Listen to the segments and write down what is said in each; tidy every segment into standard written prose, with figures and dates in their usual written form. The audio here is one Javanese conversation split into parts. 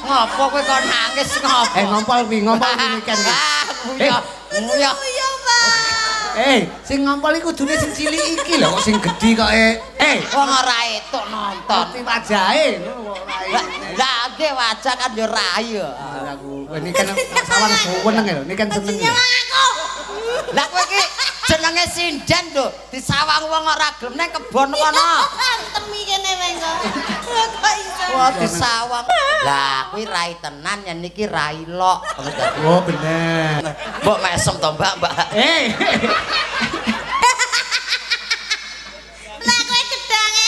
Ngopo kowe kok nangis ngopo? Ngompol kuwi, ngompol kuwi Niken kuwi. Ah, nguyah. Nguyah. Iya, Pak. Sing ngompol iku kudune sing cilik iki lho kok sing gedhi kok Wong ora etuk nonton. Ngerti wajahe ngono kok ora. Lah nggih wajah kan yo rai yo. Aku Niken sawang seneng lho, Niken seneng. Nyawang aku. Lah kowe iki jenenge sinden lho, disawang wong ora gelem nang kebon kono. Antem iki kene wengko. Kok iso? Wah, disawang. Lah kuwi rai tenan yen niki rai lok. Oh, bener. Mbok mesem to, Mbak, Mbak. Lah kowe gedange.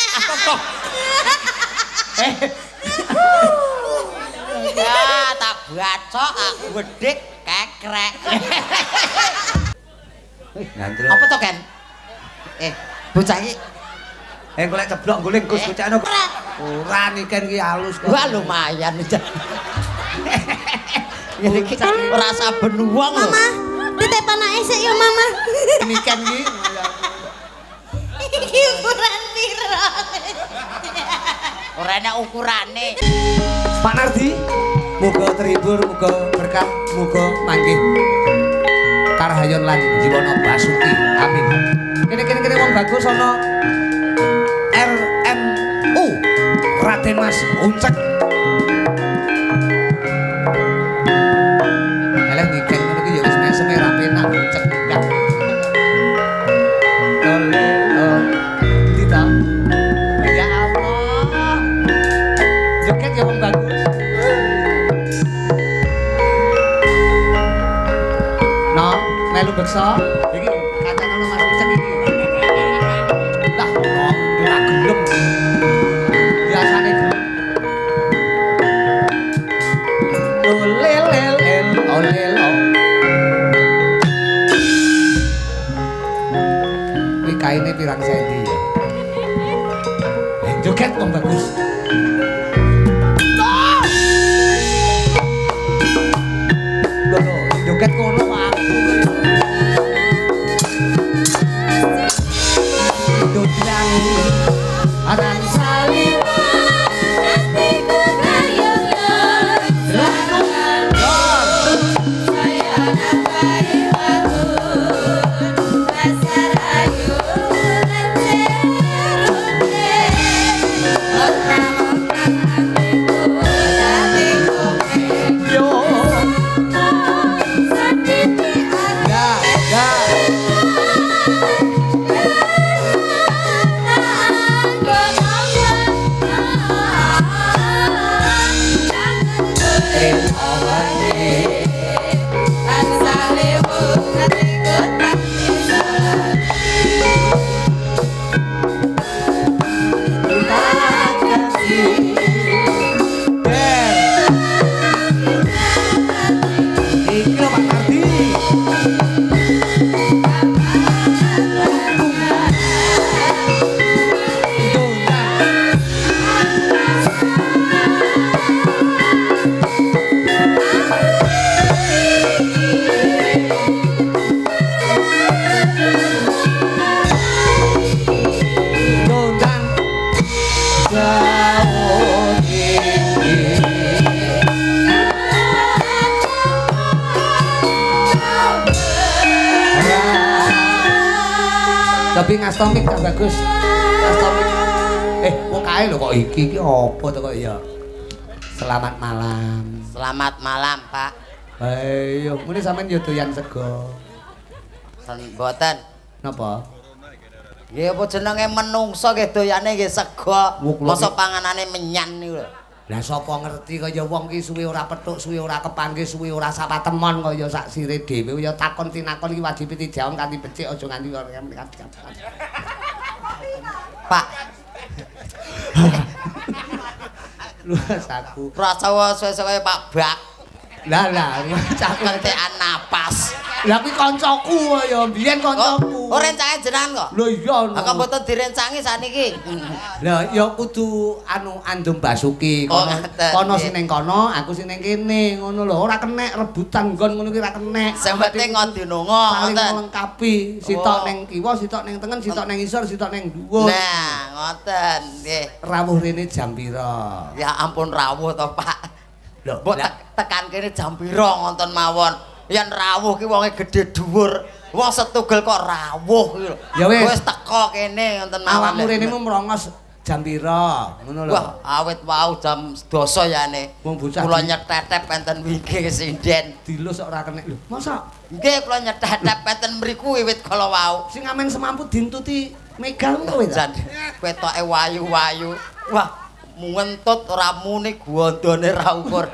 Ya, tak bacok aku wedhik kekrek. Ngandel. Apa to, Ken? Bocah iki Golek ceblok guling Gus kucakno. Ora Niken ki halus kok. wah lumayan. Ini iki ora saben wong lho. Mama, titip anake sik ya, Mama. Niken ki. Iki ukuran piro? Ora enak ukurane. Pak Nardi, muga terhibur, muga berkah, muga manggih karahayon lan jiwana basuki. Amin. Kene wong bagus ana RMU Raden Mas Uncek. Eleh Niken ngono ki ya wis meseme ra penak Uncek enggak. Tole oh. Ndi ta? Ya Allah. Joget ya wong bagus. No, melu beksa. Iki kancane Mas Ucek iki. Lah, no, ora gelem. Biasane gelem. Olel el olel o. Kuwi kaine pirang senti ya? Joget wong bagus. Lho, joget kono aku. Dodlang aran saliwa Atiku gayeng. Yo. Ya, ya. Iki lho Pak Nardi. Dondang jauh tinggi. Tapi ngastomik tak bagus. Ngastomik. Wong kae lho kok iki iki apa to kok ya? Selamat malam. Selamat malam, Pak. Ayo, ngene sampean yo doyan sego. Mboten. Napa? Nggih apa jenenge menungso nggih doyane nggih sego. Masa panganane menyan niku lho. Lah sapa ngerti kaya wong ki suwe ora petuk, suwe ora kepanggih, suwe ora sapa temon kaya sak sire dhewe ya takon tinakon iki wajib dijawab kanthi becik aja nganti ora. Pak, Luas aku. Prasawa suwe-suwe Pak Bak. Lah lah, aku kentekan napas. Lah kuwi kancaku ya, mbiyen kancaku. Oh, rencange jenengan kok? Lho iya. Lah kok mboten direncangi saniki? Lah ya kudu anu Andum Basuki kono. Kono sing ning kono, aku sing ning kene, ngono lho. Ora kenek rebutan nggon ngono ki ora kenek. Sing penting ngodinonga saling melengkapi, sitok ning kiwa, sitok ning tengen, sitok ning isor, sitok ning dhuwur. Nah, ngoten nggih. Rawuh rene jam pira? Ya ampun rawuh to, Pak. Lho, Mbok tekan kene jam pira ngonten mawon. Yen rawuh ki wonge gedhe dhuwur. Wong setugel kok rawuh ki lho. Ya wis. Wis teko kene ngonten mawon. Awakmu rene mu mrongos jam pira? Ngono lho. Wah, awit wau jam 10 yane. Wong bocah Kula nyetetep enten wingking sinden. Dilus kok ora kenek lho. Masa Nggih, kula nyetetep enten mriku wiwit kala wau. Sing amen semampu dintuti Mega ngono kowe ta? Jan ketoke wayu-wayu. Wah, ngentut ora muni gondone ra ukur.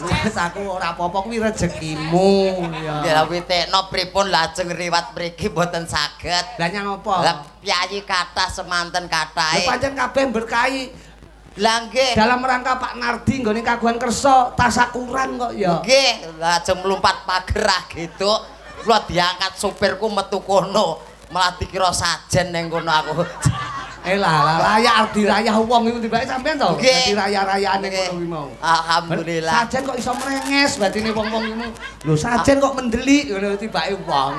Wis aku ora apa-apa kuwi rezekimu ya. Nggih, witekno pripun lajeng riwat mriki mboten saged. Lah nyang apa? Lah piyayi kathah semanten Lho kathahe. pancen kabeh berkahi Lah nggih. dalam rangka Pak Nardi nggone kagungan kersa tasakuran kok ya. Nggih, lajeng mlumpat pager ah gitu. Kula diangkat supirku metu kono. Malah dikira sajen ning kono aku. Eh lah lah layak arep dirayah wong iku tibake sampean to. Nggih. Dadi raya-rayaan ning Nggih. kono kuwi mau. Alhamdulillah. Sajen kok iso mrenges batine wong-wong iku. Lho sajen kok mendelik ngono tibake wong.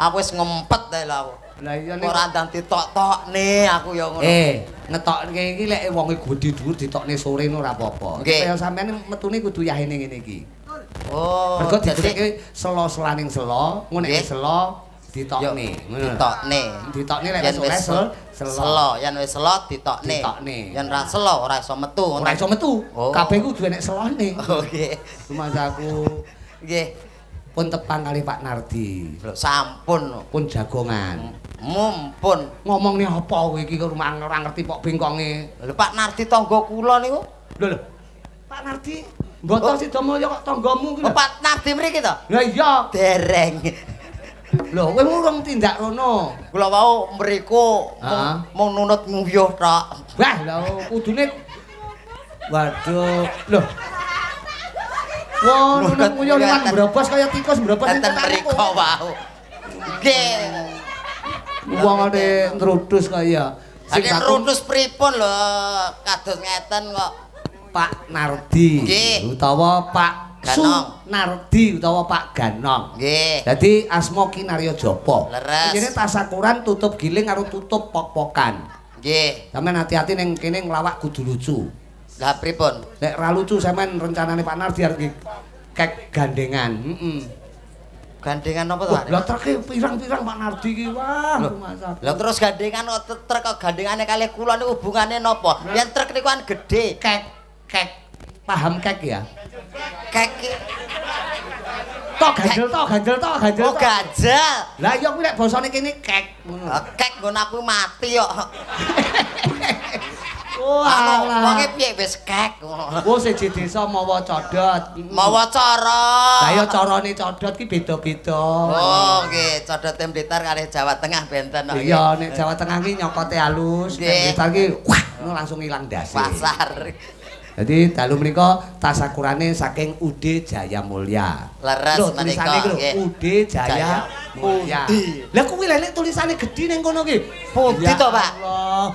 Aku wis ngempet ae lho aku. Lah iya ning Ora ndang ditok-tokne aku ya ngono. Eh, ngetokne iki lek wonge gedhe dhuwur ditokne sore ngono ora apa-apa. Nggih. Kaya sampean metune kudu yahene ngene iki. Oh, Mergo jadi digoleki selo-selaning selo, ngono nek Nggih. selo ditokne. Ngono. Ditokne. Ditokne lek Yen wis oleh wis selo. selo, yen wis selo ditokne. Ditokne. Yen ra selo ora iso metu. Ora iso metu. Oh. Kabeh kudu enek selone. Oh, nggih. Rumangsaku Nggih. pun tepang kali Pak Nardi. Lho sampun. Pun jagongan. Mumpun. Ngomongne apa kowe iki kok ora ngerti pok bengkonge. Lho Pak Nardi tangga kula niku. Lho lho. Pak Nardi mboten Oh. Sidamulya kok tanggamu ki Oh, lho. Pak Nardi mriki to? Lah iya. Dereng. Lho kowe urung tindak rono. Kula wau mriku mung nunut nguyuh tok. Wah, lho kudune waduh. Lho. Wah, nunut nguyuh liwat mbrobos kaya tikus mbrobos ning Enten kotamu mriko kowe. wau. Nggih. Wong ane nrudus kaya. Sing Sing kakung nrutus pripun lho kados ngeten kok. Pak Nardi Nggih. utawa Pak Ganong. Sunardi utawa Pak Ganong. Nggih. Dadi asma Kinarya Japa. Leres. Ini tasakuran tutup giling karo tutup pok-pokan. Nggih. Sampeyan hati-hati ning kene nglawak kudu lucu. Lah pripun? Nek ra lucu sampean rencanane Pak Nardi arep kek gandengan. Heeh. Gandengan apa to? Wah, lah treke pirang-pirang Pak Nardi iki. Wah, masak. Lah terus gandengan kok truk kok gandengane kalih kula niku hubungane napa? Yen truk niku kan gedhe. Kek kek paham kek ya? Kek Tok ganjel tok ganjel tok ganjel. oh tok. ganjel. Lah iya kuwi nek basane kene kek ngono. Lah, kek nggon aku mati kok. Wah, Anu, wonge piye wis kek ngono. Wah, siji desa mawa codot. Mawa cara. Lah ya carane codot ki beda-beda. Oh, nggih, codote Blitar kalih Jawa Tengah benten kok. Iya, nek Jawa Tengah ki nyokote halus, nek Nggih. Blitar ki wah, ngono langsung ilang ndase. Pasar. Jadi dalu menika tasakurane saking UD Jaya Mulya. Leres Lho, tulisane menika, iki lho, nggih. UD Jaya Jaya Mulya. Pundi? Lah kuwi lha nek tulisane gedhi ning kono ki. Pundi Ya to, Pak? Allah.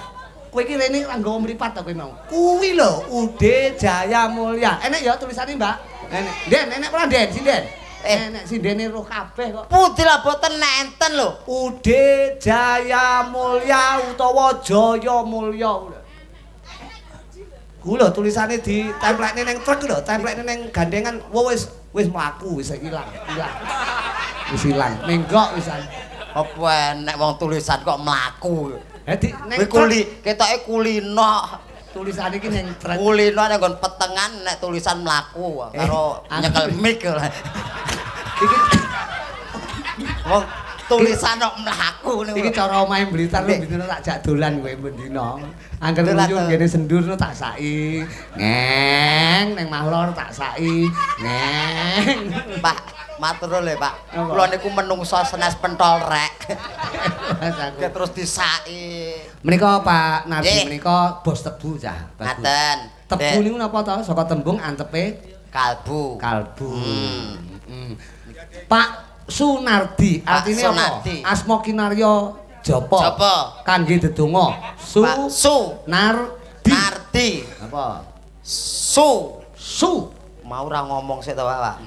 Kowe iki rene ra nggawa mripat to kowe mau. Kuwi lho UD Jaya Mulya. Enek ya tulisane, Mbak? Enek. Den, enek ora Den, sinden? Enek sindene roh kabeh kok. Pundi lah boten nenten lho. UD Jaya Mulya utawa Jaya Mulya. Ku lho tulisane ditemplekne ning truk lho, templekne ning gandengan. Wah wis wis mlaku wis ilang, ilang. Wis ilang. Menggok wisan. Apa enek wong tulisan kok mlaku. Dadi ning Kuwi kuli, ketoke kulino. tulisane iki ning truk. Kulino nek nggon petengan nek tulisan mlaku karo nyekel mic. Iki Wong tulisan kok mlaku niku. iki cara omahe Blitar lho Nggih. bendina tak jak dolan kowe bendina. Angger Dolan nguyuh to. ngene sendur no tak saki. Ngeng ning Mahlor tak saki. Ngeng. Pak, matur nuwun lho, Pak. Apa? Kula niku menungso senes pentol rek. Mas aku. Nggih, terus disaki. Menika Pak Nardi Nggih. menika bos tebu cah. Bagus. Ngaten. Tebu Dek, niku napa to? Saka tembung antepe kalbu. kalbu. Hmm. Mm. Pak Sunardi, Pak artine apa? Sunardi. Asma Kinarya Japa. Japa. Kangge dedonga. Su Pak Su Nardi. Nardi. Apa? Su Su. Mau ora ngomong sik to, Pak.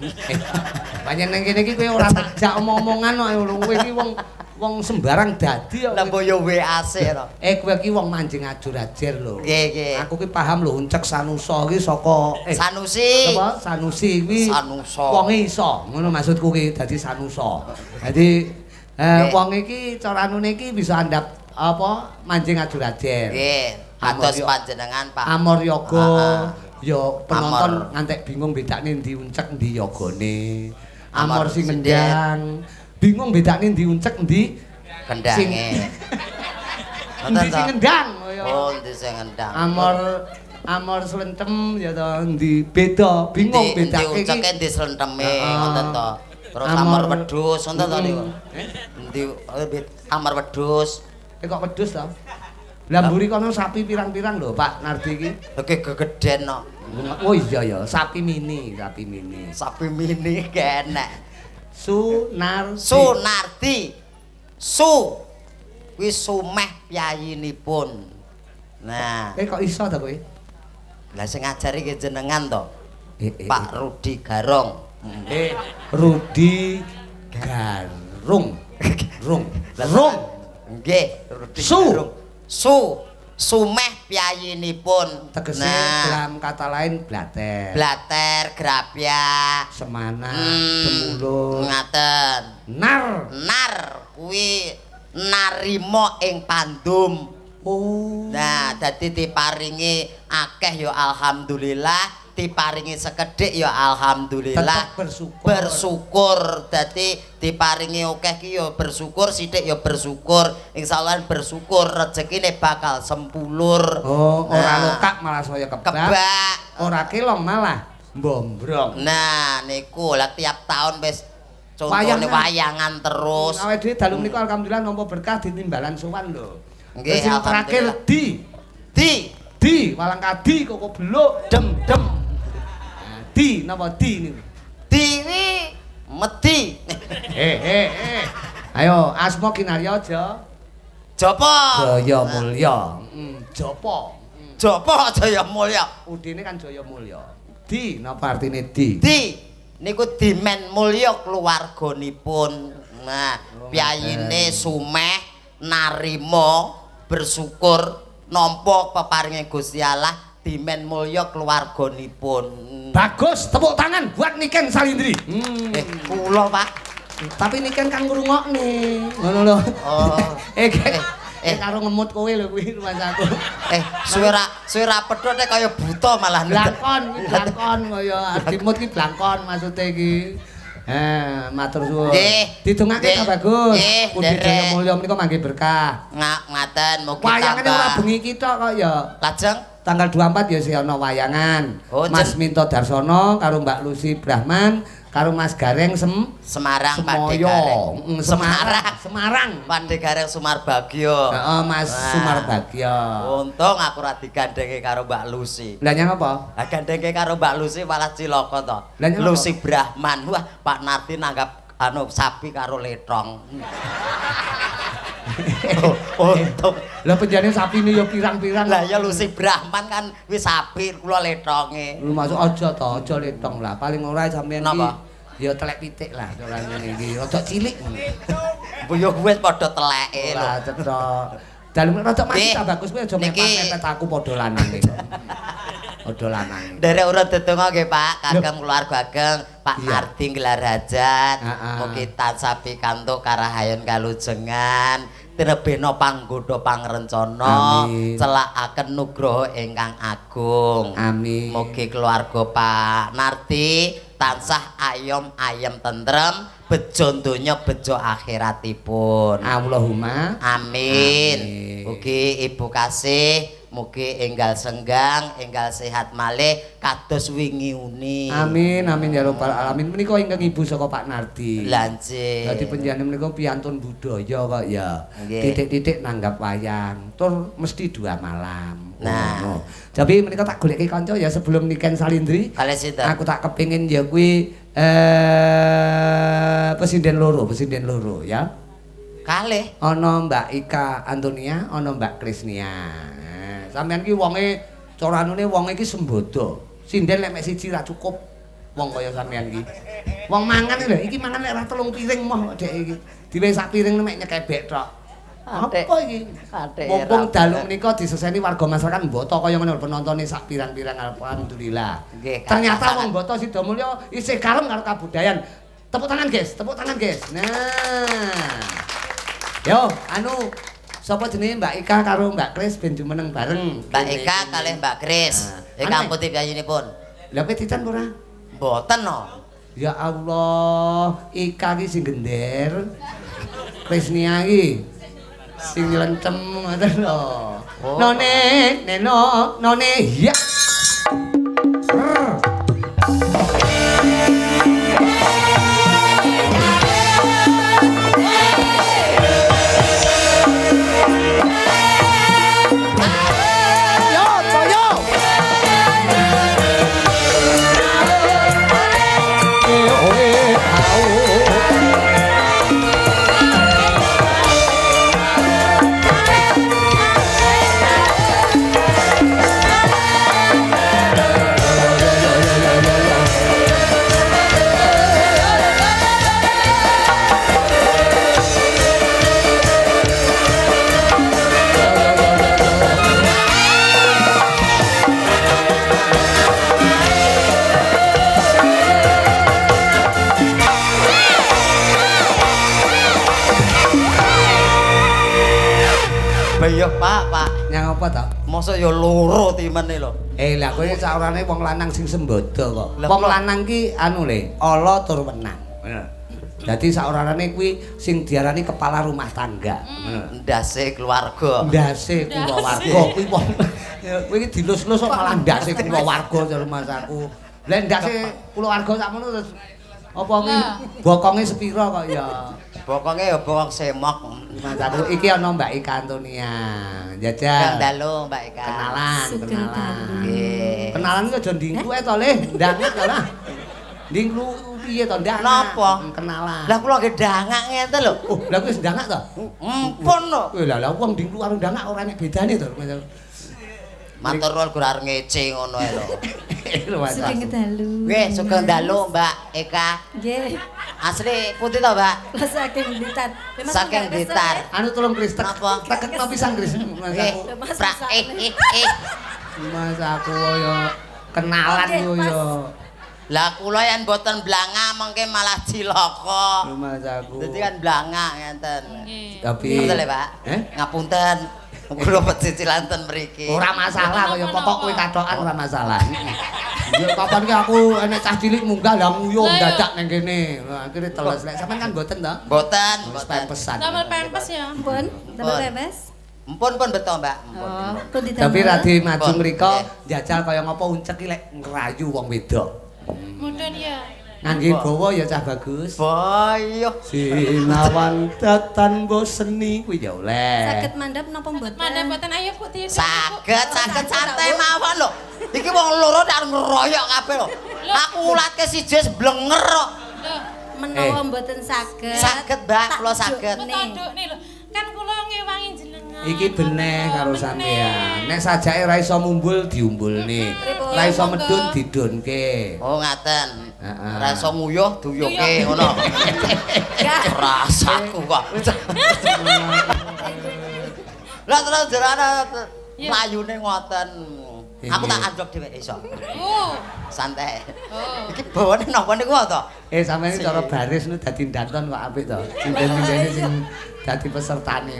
Pancen nang kene iki kowe ora tak jak omong-omongan kok kowe iki wong wong sembarang dadi kok. Lah mbok yo WA sik to. Kowe iki wong manjing ajur-ajer lho. Nggih, nggih. Aku ki paham lho uncek Sanusa iki saka Sanusi. Apa? Sanusi kuwi. Sanusa. Wonge iso, ngono maksudku ki dadi Sanusa. Dadi wong iki cara anune iki bisa andhap apa manjing ajur-ajer. Nggih. Atos panjenengan, Pak. Amor yoga. Ya penonton Amor. Ngantek bingung bedakne ndi uncek ndi yogane. Amor Amor sing ngendang, bingung bedakne ndi uncek ndi Kendange. Ndi sing ngendang kaya. Oh, ndi sing ngendang. Amor amor slentem ya to ndi beda, bingung bedake bedake iki. Unceke ndi slenteme ngoten to. Terus amor wedhus ngoten to niku. Ndi amor wedhus. Kok wedhus to? Lah mburi kono sapi pirang-pirang lho Pak Nardi iki. Oke gegeden no. Oh iya ya, sapi mini, sapi mini. Sapi mini kenek. Sunardi. Sunardi. Su. Kuwi sumeh piyayinipun. Nah. Kok iso ta kowe? Lah sing ngajari ki jenengan to. Pak Rudi Garong. Rudi Garung. Rung. Rung. Nggih, Rudi Su. Garung. Su. Sumeh piyayinipun. Tegese nah, dalam kata lain blater. Blater, grapyak, semana, demulur. Ngaten. Nar. Nar kuwi narima ing pandum. Oh. Nah, dadi diparingi akeh ya alhamdulillah, diparingi sekedhik ya alhamdulillah. Tetep bersyukur. Bersyukur. Dadi diparingi akeh ki ya bersyukur, sithik ya bersyukur. Insyaallah bersyukur rezekine bakal sempulur. Oh, ora Nah, lokak malah saya kebak. Kebak. Ora kelong malah mbombrong. Nah, niku lah tiap tahun wis contone wayangan terus. Awake dhewe dalu menika alhamdulillah nampa berkah ditimbalan sowan lho. Nggih, sing terakhir di di di walang kadi koko beluk dem dem. Nah, di napa di niku? Di kuwi medi. Ayo asma kinarya aja. Japa. Jaya Mulya. Japa. Japa Jaya Mulya. Udine kan Jaya Mulya. Di napa artine di? Di niku dimen mulya keluarganipun. Nah, piyayine sumeh narima bersyukur nampa peparinge Gusti Allah dimen mulya keluarganipun. Bagus, tepuk tangan buat Niken Salindri. Kula Pak. Tapi Niken kan ngrungokne. Ngono lho. Oh. Karo ngemut kowe lho kuwi rumasaku. Suwe ra pedhot kaya buta malah. Blangkon, kuwi blangkon kaya adimut ki blangkon maksude iki. Matur suwun. Didongake ta Bagus. Budi Jaya Mulya menika mangke berkah. Ngaten mugi tambah. Wayangane ora bengi iki tok kok ya. Lajeng tanggal 24 ya sih ana wayangan. Oh, Mas Minto Darsono karo Mbak Lucy Brahman karo Mas Gareng Semarang Pak Gareng. Semarang, Semarang. Pak Gareng Sumarbagyo. Heeh, Mas Sumarbagyo. Untung aku ora digandhenge karo Mbak Lucy. Lah nyang apa? Lah gandhenge karo Mbak Lucy malah cilaka to. Lucy Brahman. Wah, Pak Nardi nanggap anu sapi karo letong. Untung. Lah penjane sapine ya pirang-pirang. Lah ya Lucy Brahman kan wis sapi kula letonge. Lu masuk aja to, aja letong lah. Paling ora sampean iki ya telek pitik lah ora ngene iki. Rada cilik ngono. Mbok yo wis padha teleke lho. Ora cetha. Dalem rada mati ta Bagus kowe aja mepet-mepet aku padha lanange. Padha lanange. Nderek urut dedonga nggih Pak, kagem keluarga ageng Pak Nardi gelar hajat. Mugi tansah pikantuk karahayon kalujengan. Tinebena panggodha pangrencana, celakaken nugroho ingkang agung. Amin. Mugi keluarga Pak Nardi tansah ayom ayem tentrem, bejo donya bejo akhiratipun. Allahumma amin. Mugi ibu kasih, mugi enggal senggang, enggal sehat malih kados wingi uni. Amin amin ya rabbal alamin. Menika ingkang ibu saka Pak Nardi. Lha nggih. Dadi panjenengan menika piantun budaya kok ya. Titik-titik nanggap wayang, tur mesti 2 malam. Nah, oh. Tapi menika tak goleki kanca ya sebelum Niken Salindri. Kalih sinten? Aku tak kepingin ya kuwi pesinden loro ya. Kalih. Ana Mbak Ika Antonia, ana Mbak Krisnia. Sampeyan ki wonge cara anune wonge iki sembodo. Sinden lek mek siji ra cukup. Wong kaya sampean iki. Wong mangan lho, iki mangan lek ora 3 piring moh dek iki. Diwehi sak piring mek nyekebek tok. Apa iki? Mumpung dalu menika diseseni warga masyarakat Mboto kaya ngono penontone sak pirang-pirang alhamdulillah. Ternyata wong Mboto Sidomulyo isih kalem karo kabudayan. Tepuk tangan, guys. Tepuk tangan, guys. Nah. Yo, anu sapa jenenge Mbak Ika karo Mbak Kris ben jumeneng bareng. Mbak Ika kalih Mbak Kris. Ingkang putih piyayinipun. Lha kowe titan ora? Mboten no. Ya Allah, Ika ki sing gender. Krisnia ki sing nyelencem ngoten lho. None, neno, none, ya. Iya, Pak, Pak. Nyang apa to? Mosok ya loro timene lho. Lah kowe saurane wong lanang sing sembodo kok. Wong lanang ki anu le, ala tur wenang. Dadi saurane kuwi sing diarani kepala rumah tangga. Ndase keluarga. Ndase kulawarga kuwi wong kowe iki dilus-lus kok malah ndase kulawarga jare masaku. Lah ndase kulawarga sakmono terus apa kuwi bokonge sepira kok ya? Bokonge ya bokong semok. Masaku iki ana Mbak Ika Antonia. Jajal. Kang dalu Mbak Ika. Kenalan, kenalan. Nggih. Kenalan ki aja ndingklu ae to, Le. Ndangak to lah. Ndingklu piye to ndangak? Napa? Kenalan. Lah kula nggih ndangak ngeten lho. Oh, lah kuwi wis ndangak to? Empun lho. Lah lah wong ndingklu karo ndangak ora nek bedane to. Matur nuwun gur arep ngece ngono ae lho. Sugeng dalu. Nggih, sugeng dalu Mbak Eka. Nggih. Asli putih to, Mbak? Saking Blitar. Saking Blitar. Anu tolong Kris, tekekno pisan Kris. Mas aku. Mas aku ya kenalan yo ya. Lah kula yen mboten blangah mengke malah cilaka. Mas aku. Dadi kan blangah ngenten. Tapi ngoten lho, Pak. Ngapunten. Kula pecicilan ten mriki. Ora masalah kaya pokok kowe kathokan ora masalah. Ya kapan ki aku enek cah cilik munggah lah nguyuh dadak nang kene. Akhire teles. Lek sampean kan mboten to? Mboten, mboten. Pempesan. Damel pempes ya, ampun. Damel pempes. Empun pun beto, Mbak. Empun. Tapi radi maju mriko njajal kaya ngopo uncek ki lek ngrayu wong wedok. Mudhun ya. Ngangge bawa ya cah bagus. Boyo. Sinawang datan mbok seni kuwi ya oleh. Saged mandhap napa mboten? Mandhap mboten ayo Bu Ti. Saged, saged santai mawon lho. Iki wong loro tak ngeroyok kabeh lho. Aku ulatke siji wis blenger kok. Menawa mboten saged. Saged, Mbak, kula saged. Tandukne lho. Kan kula ngewangi jenengan. Iki beneh karo sampean. Nek sajake ra iso mumbul diumbulne. Ra iso medun didunke. Oh ngaten. Ra iso nguyuh duyuke ngono. Rasaku kok. Lah terus jarane mlayune ngoten. Aku tak anjlok dhewe iso. Oh. Santai. Iki bawane napa niku to? Sampeyan iki cara baris nu dadi ndanton kok apik to. Sinden-sindene sing dadi pesertane.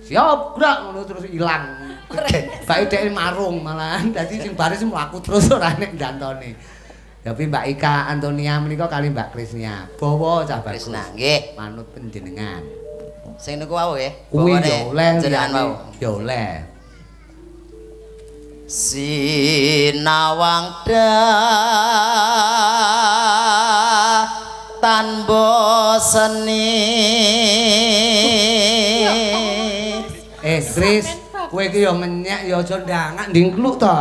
Siap gerak ngono terus ilang. Bae dhek marung malahan dadi sing baris mlaku terus ora nek ndantone. Tapi Mbak Ika Antonia menika kali Mbak Krisnia. Bawa cah bagus. Krisna nggih. Manut panjenengan. Sing niku wau nggih. Kuwi ya oleh jenengan wau. Ya oleh. Sinawang tan boseni. Kris, kowe iki ya ngenyek ya aja ndangak ndingkluk to.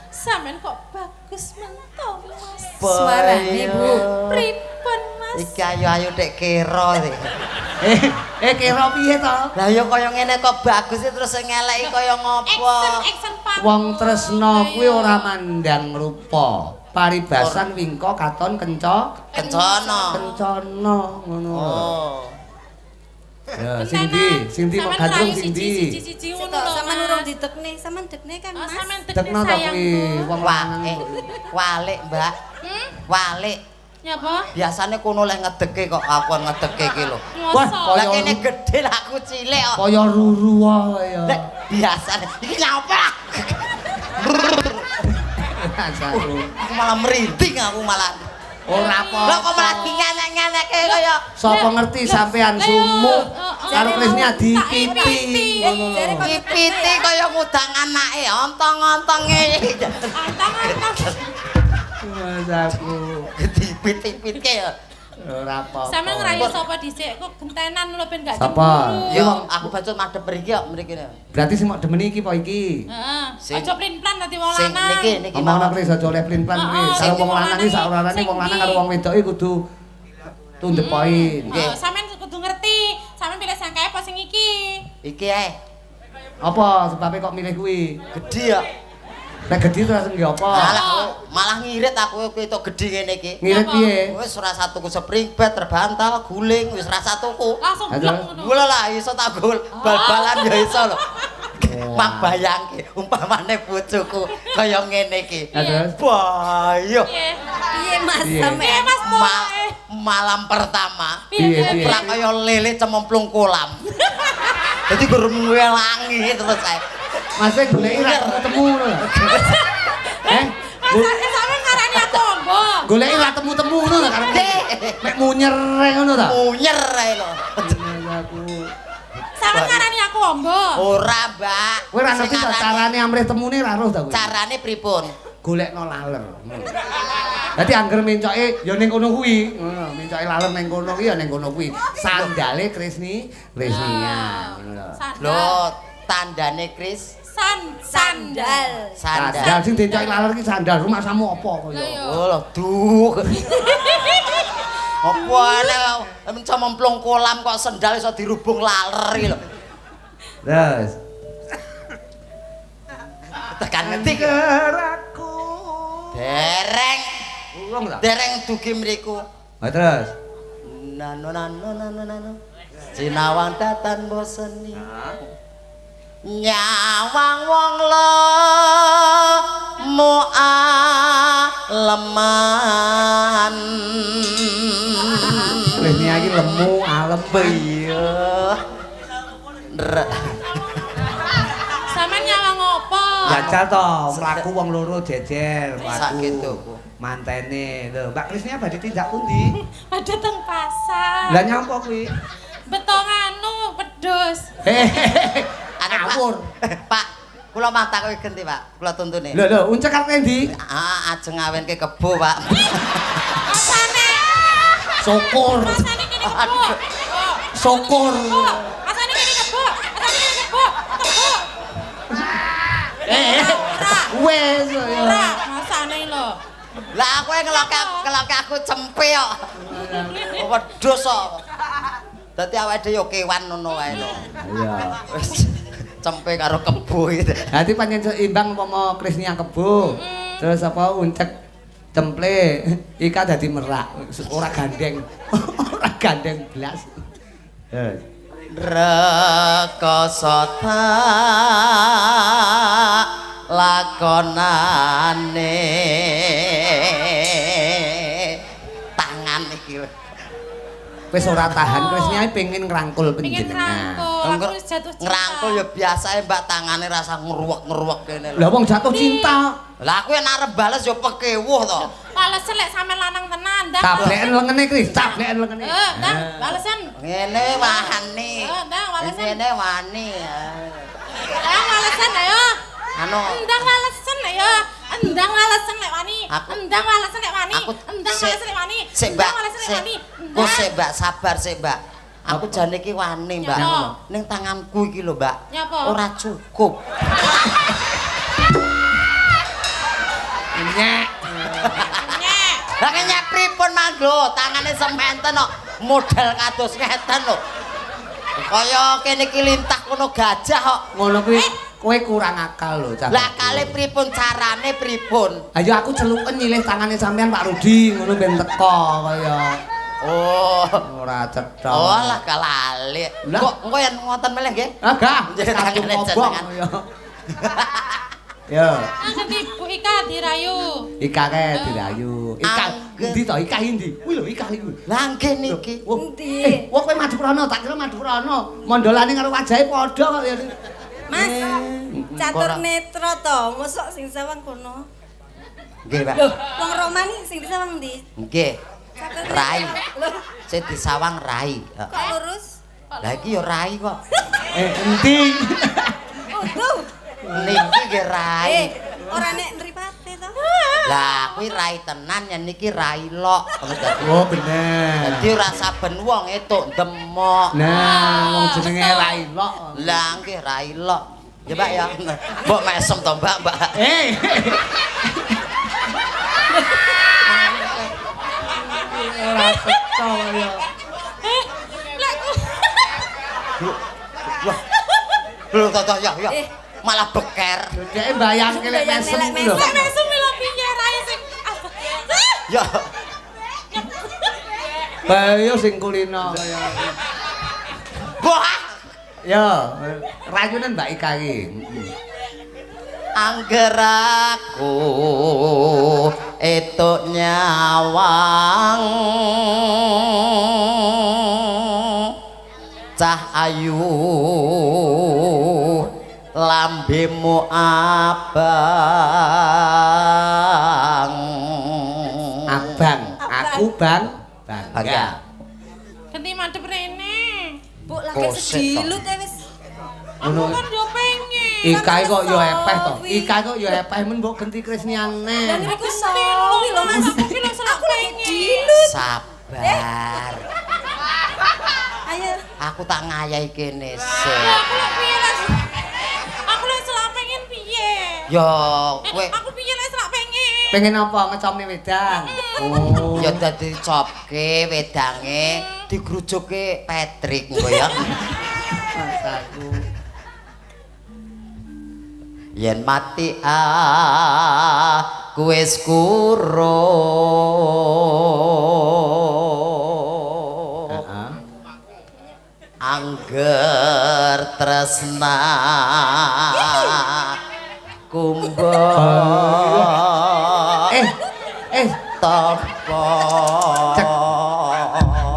Sampeyan kok bagus mento, Mas. Suarane, Bu. Pripun, Mas? Iki ayo-ayo tek kira iki. Kira piye to? Lah ya kaya ngene kok bagus terus sing ngeleki kaya ngopo? Action, action Wong tresna kuwi ora mandang rupa. Paribasan wingko katon kencana. Kencana ngono. Oh. Ya sing ndi? Sing ndi kok gandrung sing ndi? Siji-siji ngono lho. Sampeyan urung didekne, sampean dekne kan Oh, Mas. sampean Dekno dekne ta kuwi sayangku. wong lanang. Walik, Mbak. Walik. Nyapa? Biasane kono leh ngedeke kok aku ngedeke iki lho. Wah, Lah kene gedhe lah aku cilik kok. Kaya ruru wae ya. Lek biasane iki nyapa? Aku malah merinding aku malah. Ora apa. Lah kok malah dinganek-nganeke kaya Sapa ngerti sampean sumuk karo Krisnia dipiti ngono lho. Dipiti kaya ngudang anake, ontong-ontonge. Ontong-ontong. Mas aku. Dipit-pitke ya. Ora apa-apa. Sampeyan ngrayu sapa dhisik kok gentenan lho ben gak Sapa? cemburu. Yo aku bacut madhep mriki kok mriki. Berarti sing mok demeni iki apa iki? Heeh. Aja plin-plan dadi wong Sing lanang. niki niki Omongno Kris aja oleh plin-plan Kris. Sing Karo wong lanang iki sak orane wong lanang karo wong wedok iki kudu to the point. Nggih. Sampeyan kudu ngerti. Sampeyan pilih sing kae apa sing iki? Iki ae. Apa sebabe kok milih kuwi? Gedhi ya. Nek gedhi terus nggih apa? Malah malah ngirit aku ketok gedhi ngene iki. Ngirit piye? Wis ora tuku spring bed, terbantal, guling, wis ora tuku. Langsung blok ngono. Gula lah iso tak gol bal-balan ya iso lho. Mak bayangke umpamane bojoku kaya ngene iki. Terus bayo. Piye Mas sampean? Mas Malam pertama Piye piye? ora kaya lele cemplung kolam. Dadi gur ngelangi terus ae. Mas e goleki ra temu ngono lho. Eh? Mas sampean ngarani aku ombo. Goleki ra temu-temu ngono lho karepe. Mek munyer ngono ta? Munyer ae lho. Aku. Sampeyan ngarani aku ombo. Ora, Mbak. Kowe ora ngerti ta carane amrih temune ra roh ta kowe? Carane pripun? Golekno laler. Dadi angger mencoke ya ning kono kuwi, ngono, mencoke laler ning kono kuwi ya ning kono kuwi. Sandale Krisni, Krisnia ngono lho. Lho, tandane Kris sandal. Sandal. Sing diencoki laler ki sandal, rumahsamu apa kaya? Oh lho, duh. Apa ana cemplung kolam kok sendal iso dirubung laler iki lho. Terus tekan ngendi aku. Dereng. Urung ta? Dereng dugi mriku. Ha terus. Nano nano nano nano. Sinawang datan boseni. Nyawang wong lemu aleman. Krisnia iki lemu alem. Iya. Sampeyan nyawang apa? Jajal to, mlaku wong loro jejer, mlaku. Mantene. Lho, Mbak Krisnia badhe tindak pundi? Badhe teng pasar. Lah nyapa kuwi? Beto nganu wedhus. Hehehe. Ngawur. Pak, kula mah takoki genti, Pak. Kula tuntune. Lho lho, uncek arep endi? Ah, ajeng ngawenke kebo, Pak. Rasane. Syukur. Rasane kene kebo. Syukur. Rasane kene kebo. Rasane kene kebo. Kebo. Eh, wes ya. Ora, masane lho. Lah aku ngeloke aku cempe kok. Wedhus kok. Dadi awake dhewe yo kewan ngono wae lho. Iya. Wis cempe karo kebo iki. Dadi pancen seimbang umpama Krisnia kebo. Terus apa uncek cemple, Ika dadi merak, ora gandeng. Ora gandeng blas. Terus rekoso tak lakonane tangan iki wis ora tahan Krisnia pengen ngrangkul panjenengan. Aku wis jatuh cinta. Ngrangkul ya biasae Mbak tangane rasa ngruwek-ngruwek kene lho. Lah wong jatuh cinta. Lah aku yen arep bales ya pekewuh to. Balesen lek sampean lanang tenan, ndang. Tableken lengene Kris, tableken lengene. Heeh, ndang balesen. Ngene wani. Heeh, ndang balesen. Ngene wani. Ndang balesen ayo. Anu. Ndang balesen ayo. Endang walesen lek wani. Endang walesen lek wani. Endang walesen lek wani. Sik, Mbak. Kok sik, Mbak, sabar sik, Mbak. Aku jane iki wani, Mbak. Ning tanganku iki lho, Mbak. Ora cukup. Nyek. Nyek. Lah nyek pripun mang lho, tangane sementen kok model kados ngeten lho. Kaya kene iki lintah kono gajah kok. Ngono kuwi. Kowe kurang akal lho, Cah. Lah kale pripun carane pripun? Ayo aku celuken nyilih tangane sampean Pak Rudi ngono ben teko kaya. Oh, ora cetha. Oh lah kalali. Kok engko yen ngoten meleh nggih? Ah, gah. Tangane jenengan. Ya. Ganti Bu Ika dirayu. Ika kae dirayu. Ika endi to? Ika endi? Kuwi lho Ika iku. Lah nggih niki. Endi? Wong kowe Madurana, tak kira Madurana. Mondolane karo wajahe padha kok ya. Mas, catur netra to, mosok sing sawang kono. Nggih, Pak. Lho, wong Romani sing disawang ndi? Nggih. Rai. Sing disawang rai. Kok lurus? Lah iki ya rai kok. Endi? Oh, niki nggih rai. Ora nek mripate to. Lah kuwi rai tenan yen niki rai lok. Oh bener. Dadi ora saben wong etuk demok. Nah, wong jenenge rai lok. Lah nggih rai lok. Ya Pak ya. Mbok mesem to Mbak, Mbak. Ora cetha ya. Wah. Lho to ya ya. Malah beker. Dhek mbayangke lek mesem lho. Lek mesem lho piye rae sing. Ya. Bayo sing kulino kaya. Wah. Ya, rayunen Mbak Ika iki. Angger aku etuk nyawang cah ayu lambemu abang. Abang, aku bang bangga. Ganti madhep rene. Bu lagi sedilut e wis. Aku kan yo pengen. Ika kok yo epeh to. Ika kok yo epeh men mbok genti Krisniane. Lah niku sawi lho Mas. Aku ki lho selak pengen. Sabar. Ayo. Aku tak ngayahi kene sik. Aku lek piye lek. Aku lek selak pengen piye? Ya kowe. Aku piye lek selak pengen. Pengen apa ngecomne wedang? Oh. Ya dadi copke wedange digrujuke Patrick engko ya. Mas aku. Yen mati aku wis kuro. Angger tresna kumbo. Topo.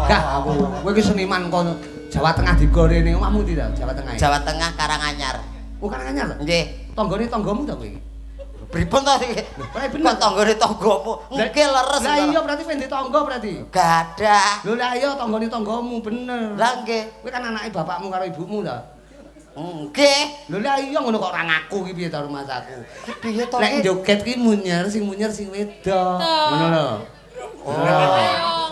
Gah aku kowe iki seniman kono Jawa Tengah digorene omahmu ndi ta Jawa Tengah? Jawa Tengah Karanganyar. Oh Karanganyar to? Nggih. Tanggane tanggamu ta kowe iki? Pripun to iki? Kok tanggane tanggamu? Nggih leres. Lah iya berarti kowe ndek tangga berarti. Gadah. Lho lah iya tanggane tanggamu bener. Lah nggih. Kowe kan anake bapakmu karo ibumu ta? Nggih. Lho lah iya ngono kok ora ngaku iki piye ta rumahku. Piye to? Lek joget ki munyer sing wedok. Ngono lho. Oh.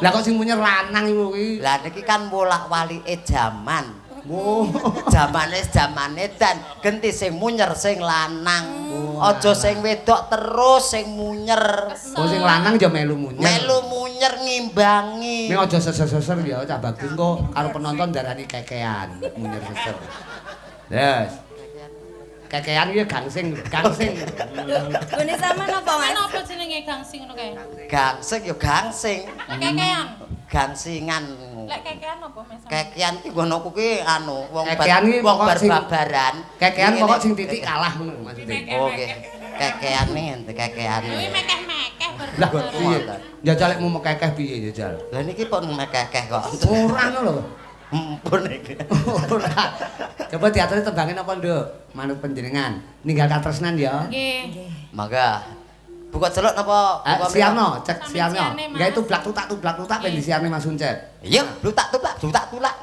Lah kok sing munyer lanang iku kuwi. Lah niki kan wolak-walike jaman. Oh. Jamane jamane dan genti sing munyer sing lanang. Aja sing wedok terus sing munyer. Oh sing lanang ya melu munyer. Melu munyer ngimbangi. Ning aja seser-seser ya cah bagus engko karo penonton darani kekean munyer seser. Yes. Kekean iki gangsing, gangsing. Gone sampean apa Mas? Apa jenenge gangsing ngono kae? Gangsing ya gangsing. Lek kekean. Gangsingan. Lek kekean apa Mas? Kekean ki nggonoku ki anu wong wong barbaran. Kekean pokok sing titik kalah ngono maksude. Oh nggih. Kekean nih, kekean. Kuwi mekeh-mekeh Lah piye? Jajal lek mau mekekeh piye jajal? Lah niki pun mekekeh kok. Ora ngono lho. Mpun iki. Ora. Coba diaturi tembangin apa, Nduk? Manut panjenengan. Ninggal katresnan ya. Nggih. Mangga. Buka celuk napa? Siarno, cek siarno. Enggak itu blak tutak ben disiarne Mas Uncet. Iya, blutak tutak, blutak tulak.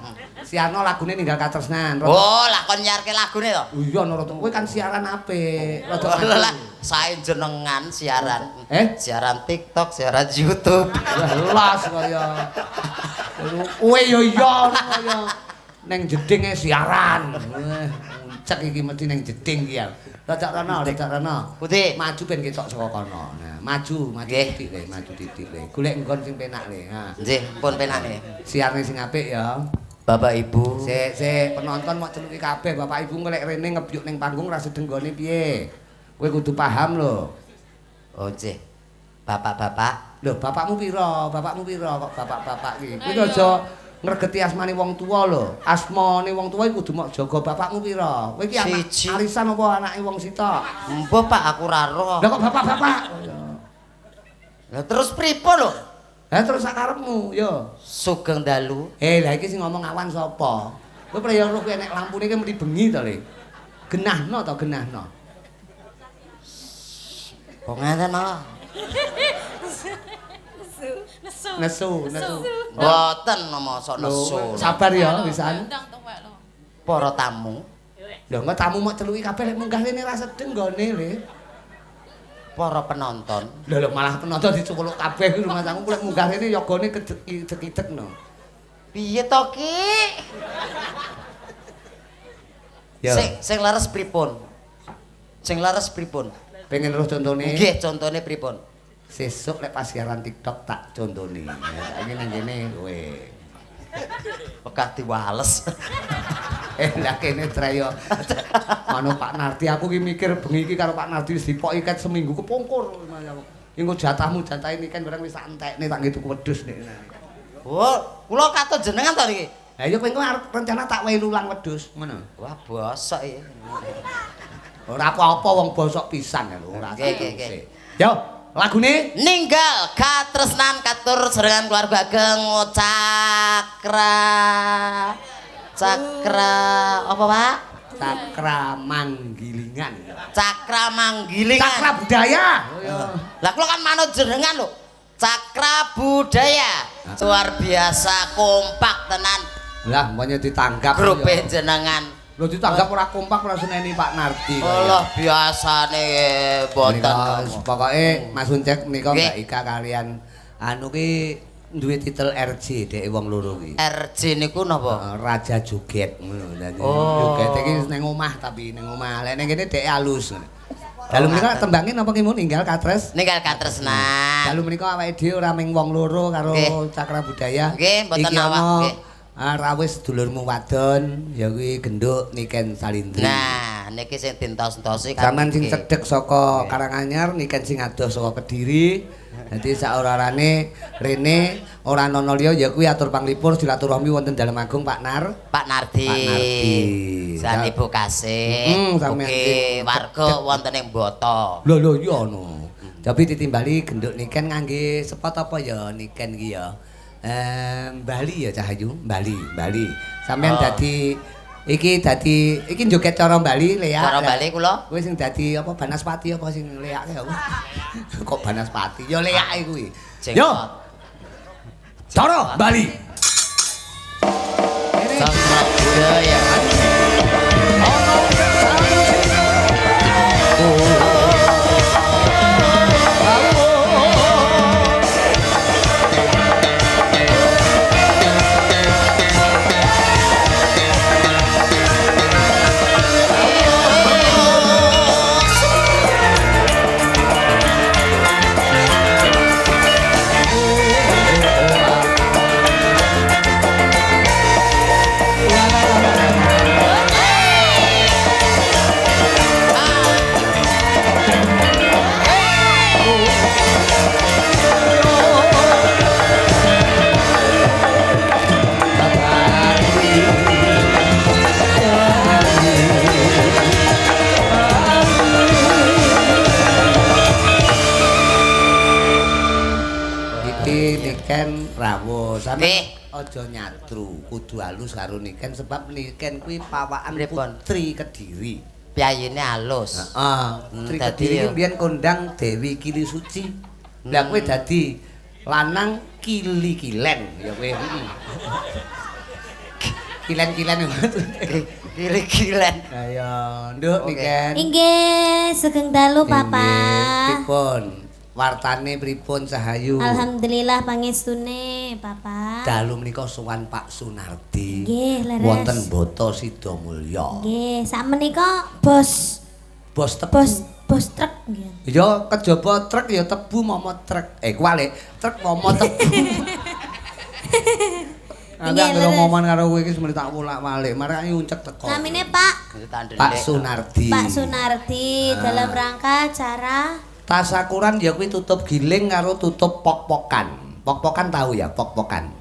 Siarno lagune ninggal katresnan. Oh, lah kon nyiarke lagune to? Iya, no kowe kan siaran apik. Rada lah sae jenengan siaran. Siaran TikTok, siaran YouTube. Lah kaya. Kowe yo iya kaya neng jedinge siaran. Cek iki mesti neng jeding iki ya. Rada rono, rada rono. Putih. Maju ben ketok saka kono. Nah, maju, maju titik le, maju titik le. Golek nggon sing penak le. Ha. Nggih, pun penake. Siarne sing apik ya. Bapak Ibu. Sik, sik, penonton mok celuki kabeh, Bapak Ibu ngelek rene ngebyuk ning panggung ra sedenggone piye. Kowe kudu paham lho. Oh, nggih. Bapak-bapak. Lho, bapakmu pira? Bapakmu pira kok bapak-bapak iki? Kowe aja ngregeti asmane wong tuwa lho. Asmane wong tuwa iku kudu mok jaga. Bapakmu pira? Kowe iki anak arisan apa anake wong sitok? Mbah, Pak, aku ora roh. Lah kok bapak-bapak? Lah terus pripun lho? Lah terus sak karepmu, yo. Sugeng dalu. Lah iki sing ngomong awan sapa? Kowe praya roh kowe nek lampune iki mesti bengi to, Le. Genahno to, genahno. Kok ngeten to? Nesu. Nesu, nesu. Mboten mosok nesu. Sabar ya, wisan. Para tamu. Lho, engko tamu mok celuki kabeh lek munggah rene ra sedeng nggone, Le. Para penonton. Lho lho malah penonton dicukuluk kabeh kuwi rumah tangku lek munggah rene yogane kedek-idek no. Piye to, Ki? Sing sing leres pripun? Sing leres pripun? Pengen roh contone? Nggih, contone pripun? Sesuk lek pas siaran TikTok tak contone. Saiki nang kene kowe. Wegah diwales. Lah kene treyo. Mano Pak Nardi aku ki mikir bengi iki karo Pak Nardi wis dipoki ket seminggu kepungkur. Engko jatahmu jatahe niken barang wis tak entekne tak nggih tuku wedhus nek. Oh, kula katut jenengan to niki. Lah iya kowe engko arep rencana tak wehi lulang wedhus ngono. Wah, bosok iki. Ora apa-apa wong bosok pisan lho ora. Nggih, nggih. Yo, lagune Ninggal Katresnan katur serengan keluarga ageng Cakra. Cakra apa, Pak? Cakra Manggilingan. Cakra Manggilingan. Cakra budaya. Lah kula kan manut jenengan lho. Cakra budaya. Luar biasa kompak tenan. Lah mboknya ditanggap grupe jenengan. Lho ditanggap ora kompak ora seneni Pak Nardi. Allah biasane mboten. Pokoke Mas Uncek menika Mbak Ika kalian anu ki duwe titel RJ dhek wong loro ki. RJ niku napa? Raja Joget ngono. Dadi joget iki ning omah tapi ning omah. Lek ning kene dhek alus. Dalu menika tembange napa ki Ninggal Katres? Ninggal Katresnan. Dalu menika awake dhewe ora mung wong loro karo Cakra Budaya. Nggih, mboten awak nggih. Rawis dulurmu wadon ya kuwi genduk Niken Salindri. Nah, niki sing dintos-entosi kan. Sampeyan sing cedhek saka Karanganyar, Niken sing adoh saka Kediri. Dadi saora-orane rene ora ana liya ya kuwi atur panglipur silaturahmi wonten Dalem Agung Pak Nar. Pak Nardi. Pak Nardi. San Ibu Kasih. Oke, warga wonten ing Boto. Lho lho iya ana. Tapi ditimbali genduk Niken ngangge sepot apa ya Niken iki ya? Bali ya Cahayu, Bali, Bali. Sampeyan dadi iki dadi iki joget cara Bali leak. Cara Bali kula. Kuwi sing dadi apa Banaspati apa sing leake aku. Kok Banaspati? Ya leake kuwi. Yo. Cara Bali. Cakra budaya. Niken rawuh sampe aja nyatru kudu halus karo Niken sebab Niken kuwi pawakan putri Kediri. Piyayine halus. Heeh, putri Kediri iki mbiyen kondang Dewi Kili Suci. Lah kowe dadi lanang kili-kilen ya kowe. Kilen-kilen. Kili-kilen. Lah ya, nduk Niken. Inggih, sugeng dalu Papa. Pripun? Wartane pripun Cahayu? Alhamdulillah pangestune Bapak. Dalu menika sowan Pak Sunardi. Nggih, leres. Wonten Boto Sidomulyo. Nggih, sakmenika bos bos tebu. Bos truk nggih. Ya kejaba truk ya tebu momo truk. Kuwalik, truk momo tebu. Aku anggere omongan karo kowe iki semene tak wolak-walik, marake uncek teko. Namine Pak Pak Sunardi. Pak Sunardi dalam rangka acara tasakuran ya kuwi tutup giling karo tutup pok-pokan. Pok-pokan tahu ya, pok-pokan.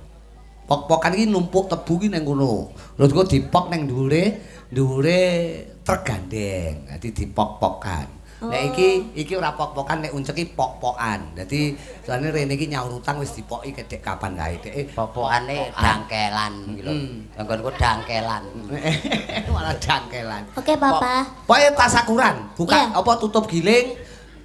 Pok-pokan iki numpuk tebu ki ning kono. Terus kok dipok ning dhuwure, dhuwure truk gandeng. Dadi dipok-pokan. Oh. Nek iki ora pok-pokan, nek uncek iki pok-pokan. Dadi soalnya rene iki nyaur utang wis dipoki kedek kapan kae dhek. Pok-pokane dangkelan iki lho. Nggonku dangkelan. Malah dangkelan. Oke, Papa. Pokoke tasakuran, buka apa tutup giling,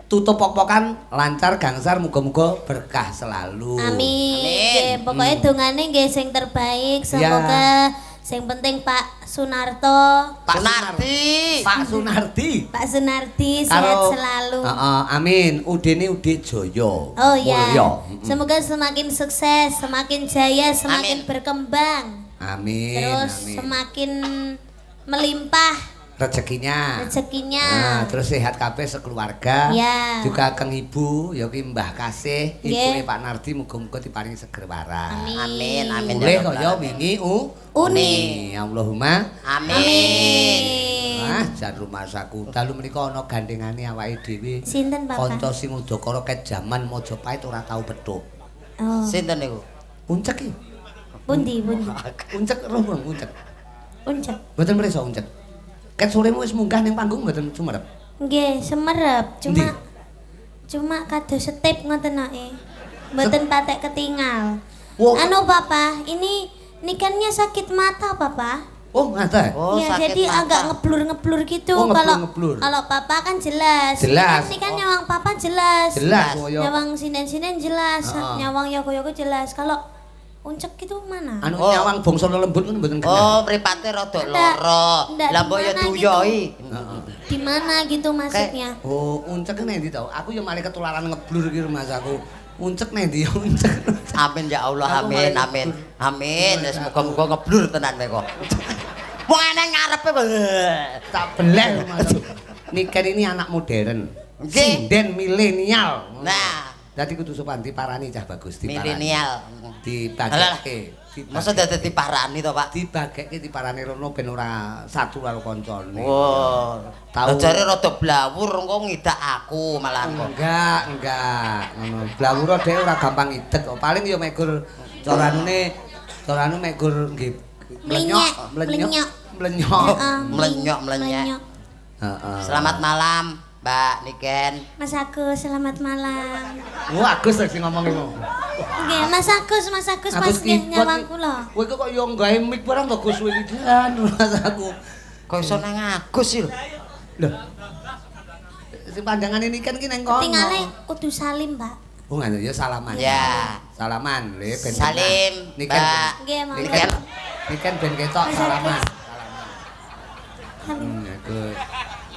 tutup pok-pokan, lancar gangsar, muga-muga berkah selalu. Amin. Nggih, pokoke dongane nggih sing terbaik, semoga sing penting Pak Sunarto, Pak Sunardi. Pak Sunardi. Pak Sunardi sehat selalu. Heeh, amin. Udene Ude Jaya. Oh ya. Semoga semakin sukses, semakin jaya, semakin berkembang. Amin. Terus amin. Semakin melimpah rezekinya. Rezekinya. Nah, terus sehat kabeh sekeluarga. Ya. Juga keng ibu, ya ki Mbah Kasih, ibuke Pak Nardi muga-muga diparingi seger waras. Amin. Amin. Mulih kaya wingi uni. Allahumma amin. Ah, jan rumasaku. Dalu menika ana gandengane awake dhewe. Sinten, Bapak? Kanca sing udakara ket jaman Majapahit ora tau petuk. Oh. Sinten niku? Uncek iki. Pundi, pundi? Uncek roh uncek. Uncek. Mboten mrisa uncek. Ket soremu wis munggah ning panggung mboten sumerep? Nggih, semerep. Cuma kados setip ngoten ae. Mboten patek ketingal. Wow. Anu Papa, ini nikennya sakit mata, Papa. Oh, ngaten. Oh, ya, sakit jadi mata. Agak ngeblur-ngeblur gitu. Oh, kalau kalau Papa kan jelas. Jelas. Ini kan nyawang Papa jelas. Jelas. Nyawang sinden-sinden jelas, nyawang yogo-yogo jelas. Kalau uncek itu mana? Anu nyawang bangsa lembut ngono mboten kenal. Oh, mripate rada lara. Lah mbok ya duyoi. Di mana gitu maksudnya? Oh, uncek nek ndi to? Aku ya malah ketularan ngeblur iki rumahku. Uncek nek ndi uncek. Amin ya Allah, amin, amin. Amin. Wis muga-muga ngeblur tenan kowe kok. Wong eneng ngarepe kok. Tak beleh rumahku. Niken ini anak modern. Sinden milenial. Nah, dadi kudu sopan diparani cah bagus diparani. Milenial. Dibageke. Masa dadi diparani to, Pak? Dibageke diparani rono ben ora satu karo kancane. Oh. Tau jare rada blawur engko ngidak aku malahan kok. Enggak. Ngono. Blawur dhek ora gampang idek kok. Paling ya mek gur caranune mek gur nggih mlenyok, mlenyok. Mlenyok, mlenyek. Heeh. Selamat malam. Mbak Niken. Mas Agus, selamat malam. Wah, Agus sing ngomong iku. Nggih, Mas Agus, Mas Agus pas nggih nyawang kula. Kowe kok yo nggawe mic barang to Gus kowe iki jan Mas aku. Kok iso nang Agus sih lho. Lho. Sing pandangane Niken ki nang kono. Tingale kudu salim, Pak. Oh, ngono ya salaman. Ya. Salaman le ben. Salim. Niken. Nggih, Niken. Niken ben ketok salaman. Salim. Gus.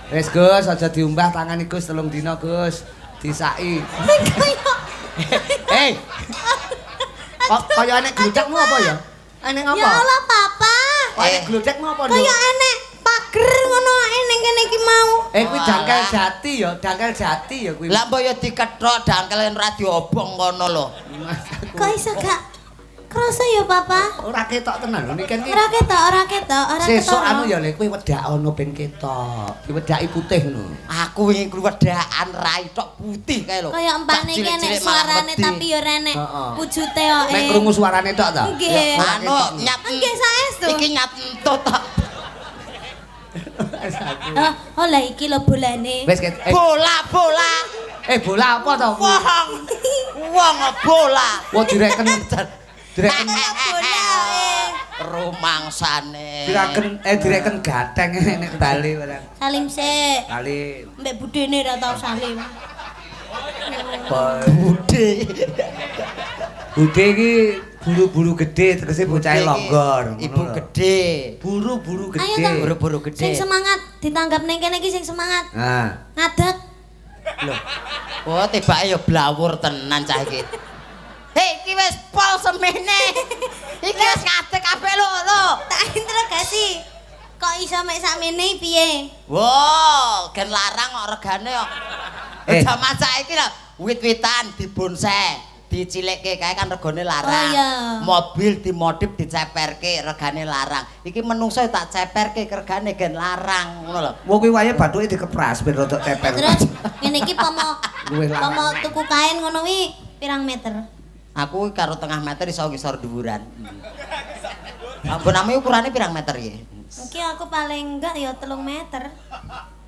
Wis Gus, aja diumbah tangane Gus 3 dina Gus. Disaki. Hei. Kok kaya enek gludekmu apa ya? Enek apa? Ya Allah, Papa. Kok enek gludekmu apa, Nduk? Kaya enek pager ngono ae ning kene iki mau. Kuwi dangkel jati ya, dangkel jati ya kuwi. Lah mbok ya dikethok dangkel ora diobong kono lho. Kok iso gak krasa ya, Papa? Ora ketok tenan lho Niken iki. Ora ketok, ora ketok, ora ketok. Sesuk anu ya le kuwi wedhakono ben ketok. Diwedhaki putih ngono. Aku wingi kuwi wedhakan rai tok putih kae lho. Kaya empane iki enek suarane tapi ya ora enek wujute kok. Mek krungu suarane tok ta? Nggih. Anu nyat. Nggih saestu. Iki nyat entut tok. Oh lah iki lho bolane. Wis bola-bola. Bola apa to? Wong. Wong bola. Wah direken. Direken bola rumangsane. Direken gateng nek bali barang. Salim sik. Salim. Mbek budene ora tau salim. Bude. Bude iki buru-buru gede tegese bocahe longgor. Ibu gede. Buru-buru gede. Buru-buru gede. Sing semangat ditanggap ning kene iki sing semangat. Nah. Ngadeg. Lho. Oh, tibake ya blawur tenan cah iki. Hei, iki wis pol semene. Iki wis ngadeg kabeh lho, lho. Tak interogasi. Kok iso mek sakmene piye? Wow, gen larang kok regane kok. Jaman saiki lho, wit-witan dibonsai, Dicilekke kae kan regane larang. Oh, iya. Mobil dimodif diceperke regane larang. Iki menungso tak ceperke regane gen larang ngono lho. Wong kuwi wae bathuke dikepras ben rodok ceper. Terus ngene iki pomo pomo tuku kain ngono kuwi pirang meter? Aku karo tengah meter iso ngisor dhuwuran. Amboname ukurane pirang meter iki? Iki aku paling enggak ya 3 meter.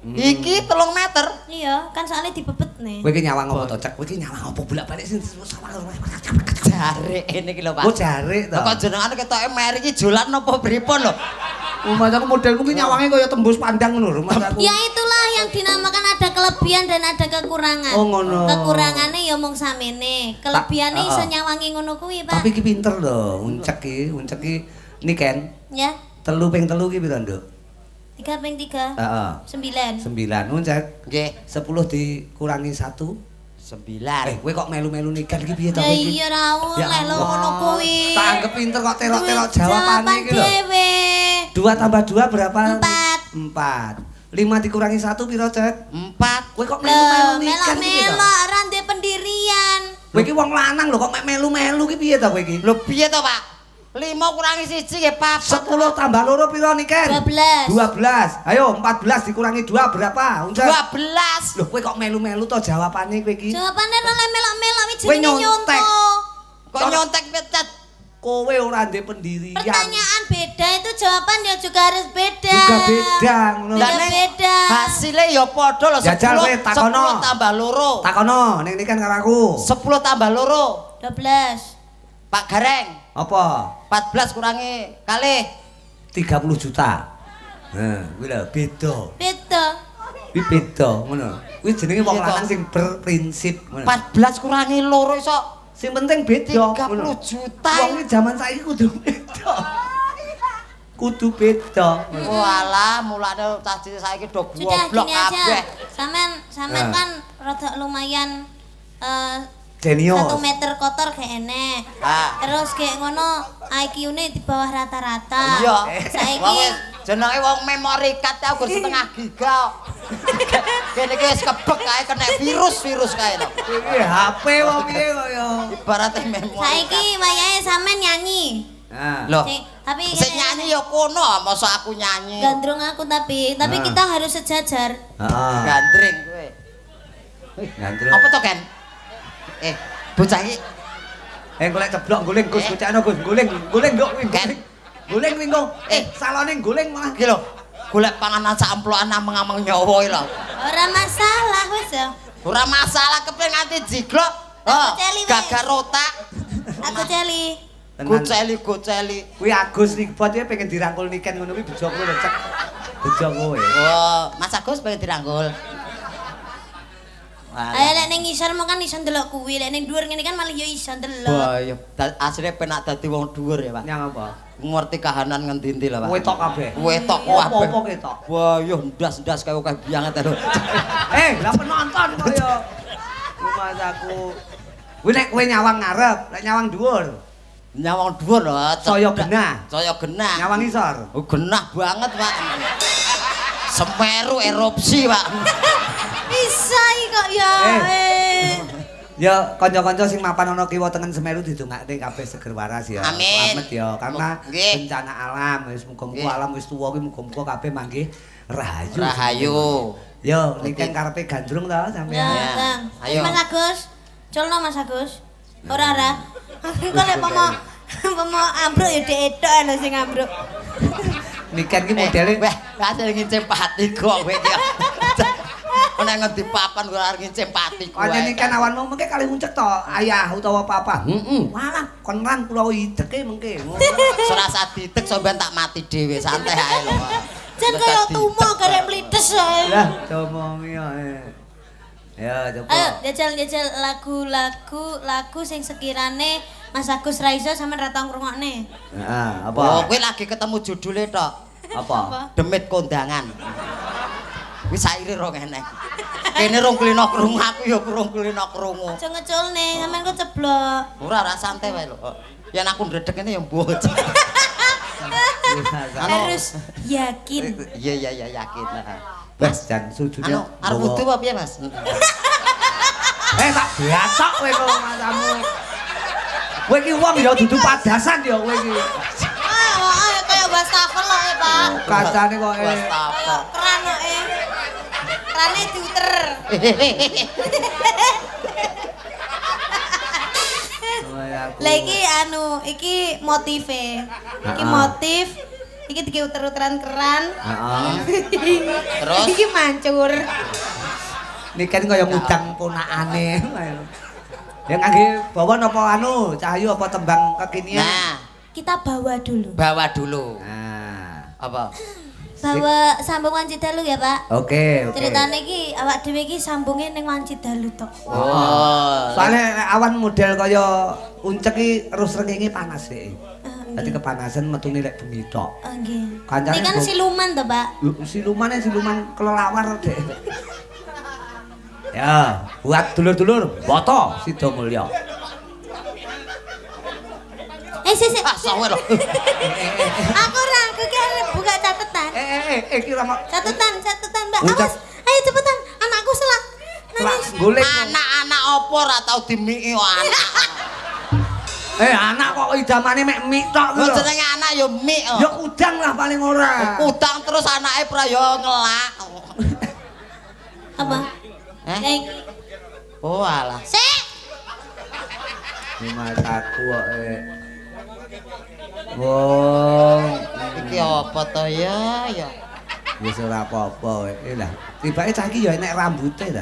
Iki 3 meter. Iya, kan soalnya dibebet nih. Kowe iki nyawang apa to, Cek? Kowe iki nyawang apa bolak-balik sing sawang. Jarik ini iki lho, Pak. Oh, jarik to. Kok jenengane ketoke meri iki jolan apa pripun lho? Rumah aku modelku ki nyawange kaya tembus pandang ngono lho, rumah aku. Ya itulah yang dinamakan ada kelebihan dan ada kekurangan. Oh, ngono. Kekurangannya ya mung samene, kelebihane iso nyawangi ngono kuwi, Pak. Tapi iki pinter lho, uncek iki niken. Ya. 3 ping 3 ki piro, Nduk? 3 ping 3. Heeh. 9. 9. Uncek. Nggih. 10 dikurangi 1 9. Kowe kok melu-melu niken iki piye to kowe iki? Ya iya ra oleh lho ngono kuwi. Tak anggap pinter kok terok-terok jawabane iki lho. 2 tambah 2 berapa? 4. 4. 5 dikurangi 1 piro, Cek? 4. Kowe kok melu-melu niken iki to? Melok-melok ora ndek pendirian. Kowe iki wong lanang lho kok melu-melu ki piye to kowe iki? Lho piye to, Pak? 5 kurangi 1 nggih 4. 10 tambah 2 piro niken? 12. 12. Ayo 14 dikurangi 2 berapa? Uncek. 12. Lho kowe kok melu-melu to jawabane kowe iki? Jawabane ora melok-melok iki jenenge nyontek. Kok nyontek pecat? Kowe ora ndek pendirian. Pertanyaan beda itu jawaban ya juga harus beda. Juga beda ngono. Beda. Hasilnya ya padha lho 10 10 tambah 2. Takono ning niken karo aku. 10 tambah 2. 12. Pak Gareng. Apa? 14 kurangi kalih 30 juta. Nah, kuwi lho beda. Beda. Kuwi beda ngono. Kuwi jenenge wong lanang sing berprinsip ngono. 14 kurangi 2 iso sing penting beda 30 juta. Wong iki jaman saiki kudu beda. Kudu beda. Walah, mulane cah cilik saiki do goblok kabeh. Sampean kan rada lumayan jenius. 1 meter kotor gak enek. Terus kayak ngono IQ-ne di bawah rata-rata. Iya. Saiki jenenge wong memori card aku setengah giga. Kene iki wis kebek kae kena virus-virus kae lho. Iki HP wae piye kok ya. Ibarate memori. Saiki wayahe sampean nyanyi. Nah. Loh. Tapi sing nyanyi ya kono, mosok aku nyanyi. Gandrung aku tapi kita harus sejajar. Heeh. Gandring kowe. Gandrung. Apa to, Ken? Bocah iki. Golek ceblok guling Gus, gocekno Gus, guling, guling nduk kuwi. Guling kuwi engko. Salone guling malah. Iki lho, golek panganan sak amplokan ameng-ameng nyawa iki lho. Ora masalah wis ya. Ora masalah kepen nganti jiglok. Gagar otak. Aku celi. Goceli, goceli. Kuwi Agus Nikbot iki pengen dirangkul Niken ngono kuwi bejo kowe lho, Cek. Bejo kowe. Oh, Mas Agus pengen dirangkul. Ayo lek ning ngisor mau kan iso ndelok kuwi, lek ning dhuwur ngene kan malah ya iso ndelok. Wah, iya asline penak dadi wong dhuwur ya, Pak. Nyang apa? Ngerti kahanan ngendi-endi lho, Pak. Wetok kabeh. Wetok kabeh. Apa-apa ketok. Wah, yo ndas-ndas kaya akeh banget lho. Lah penonton kok ya. Mas aku. Kuwi nek kowe nyawang ngarep, lek nyawang dhuwur. Nyawang dhuwur lho. Saya genah. Saya genah. Nyawang ngisor. Oh, genah banget, Pak. Semeru erupsi, Pak. Bisa kok ya. Ya kanca-kanca sing mapan ana kiwa tengen Semeru didongakne kabeh seger waras ya. Amin. Slamet ya karena bencana alam wis muga-muga alam wis tuwa kuwi muga-muga kabeh manggih rahayu. Rahayu. Yo niki karepe gandrung to sampean. Ya, ayo. Mas Agus, culno Mas Agus. Ora ora. Engko lek pomo ambruk ya dhek ethok lho sing ambruk. Niken ki modele wah, hasil ngincim pati kok kowe iki. Nek ngendi papan kok arep ngincim pati kowe. Pancen niken awanmu mengke kali uncek to, ayah utawa papa. Heeh. Walah, kon rang kula ideke mengke. Ora usah didek sampean tak mati dhewe, santai ae lho. Jan kaya tumo karek mlites ae. Lah, domongi ae. Ya, coba. Ayo jajal-jajal lagu-lagu lagu sing sekirane Mas Agus ra iso sampean ra tau ngrungokne. Heeh, apa? Oh, kowe lagi ketemu judule tok. Apa? Demit Kondangan. Wis saire rong eneng. Kene rong kulino krungu, aku ya rong kulino krungu. Aja ngeculne, sampean kok ceblok. Ora ora santai wae lho. Yen aku ndredeg ngene ya mbuh. Harus yakin. Iya iya iya yakin. Mas jan sujudnya. Anu arep wudu apa piye, Mas? Tak biacok kowe kok masamu. Kowe iki wong ya dudu padasan ya kowe iki. Ah, kaya wastafel kok, Pak. Kacane kok Wastafel. Keran kok. Kerane diuter. Lah iki anu, iki motive. Iki motif, iki diuter-uteran keran. Heeh. Terus iki mancur. Niki kan kaya ngudang ponakane. Ya ngangge bawa napa anu, Cahyu apa tembang kekinian? Nah, kita bawa dulu. Bawa dulu. Nah. Apa? Bawa sambung Wanci Dalu ya, Pak. Oke, oke. Ceritane iki awak dhewe iki sambunge ning Wanci Dalu tok. Oh. Soale awan model kaya uncek iki terus srengenge panas sih. Dadi kepanasan metune lek bengi tok. Oh nggih. Kancane Iki kan siluman to, Pak. Silumane siluman kelelawar, Dek. Ya, buat dulur-dulur Boto Sidomulyo. Sik. Ah, sawe lho. Aku ora, aku ki arep buka catatan. Iki ora Catatan, Mbak. Awas. Ayo cepetan, anakku selak. Nangis. Golek. Anak-anak opo ora tau dimiki kok anak. Anak kok idamane mek mik tok kuwi lho. Jenenge anak ya mik kok. Ya kudang lah paling ora. Kudang terus anake pra ya ngelak. Apa? Eh? Oh alah. Sik. Mataku kok. Wong iki apa to ya ya. Wis ora apa-apa kowe. Lah, tibake cah iki ya enek rambute ta.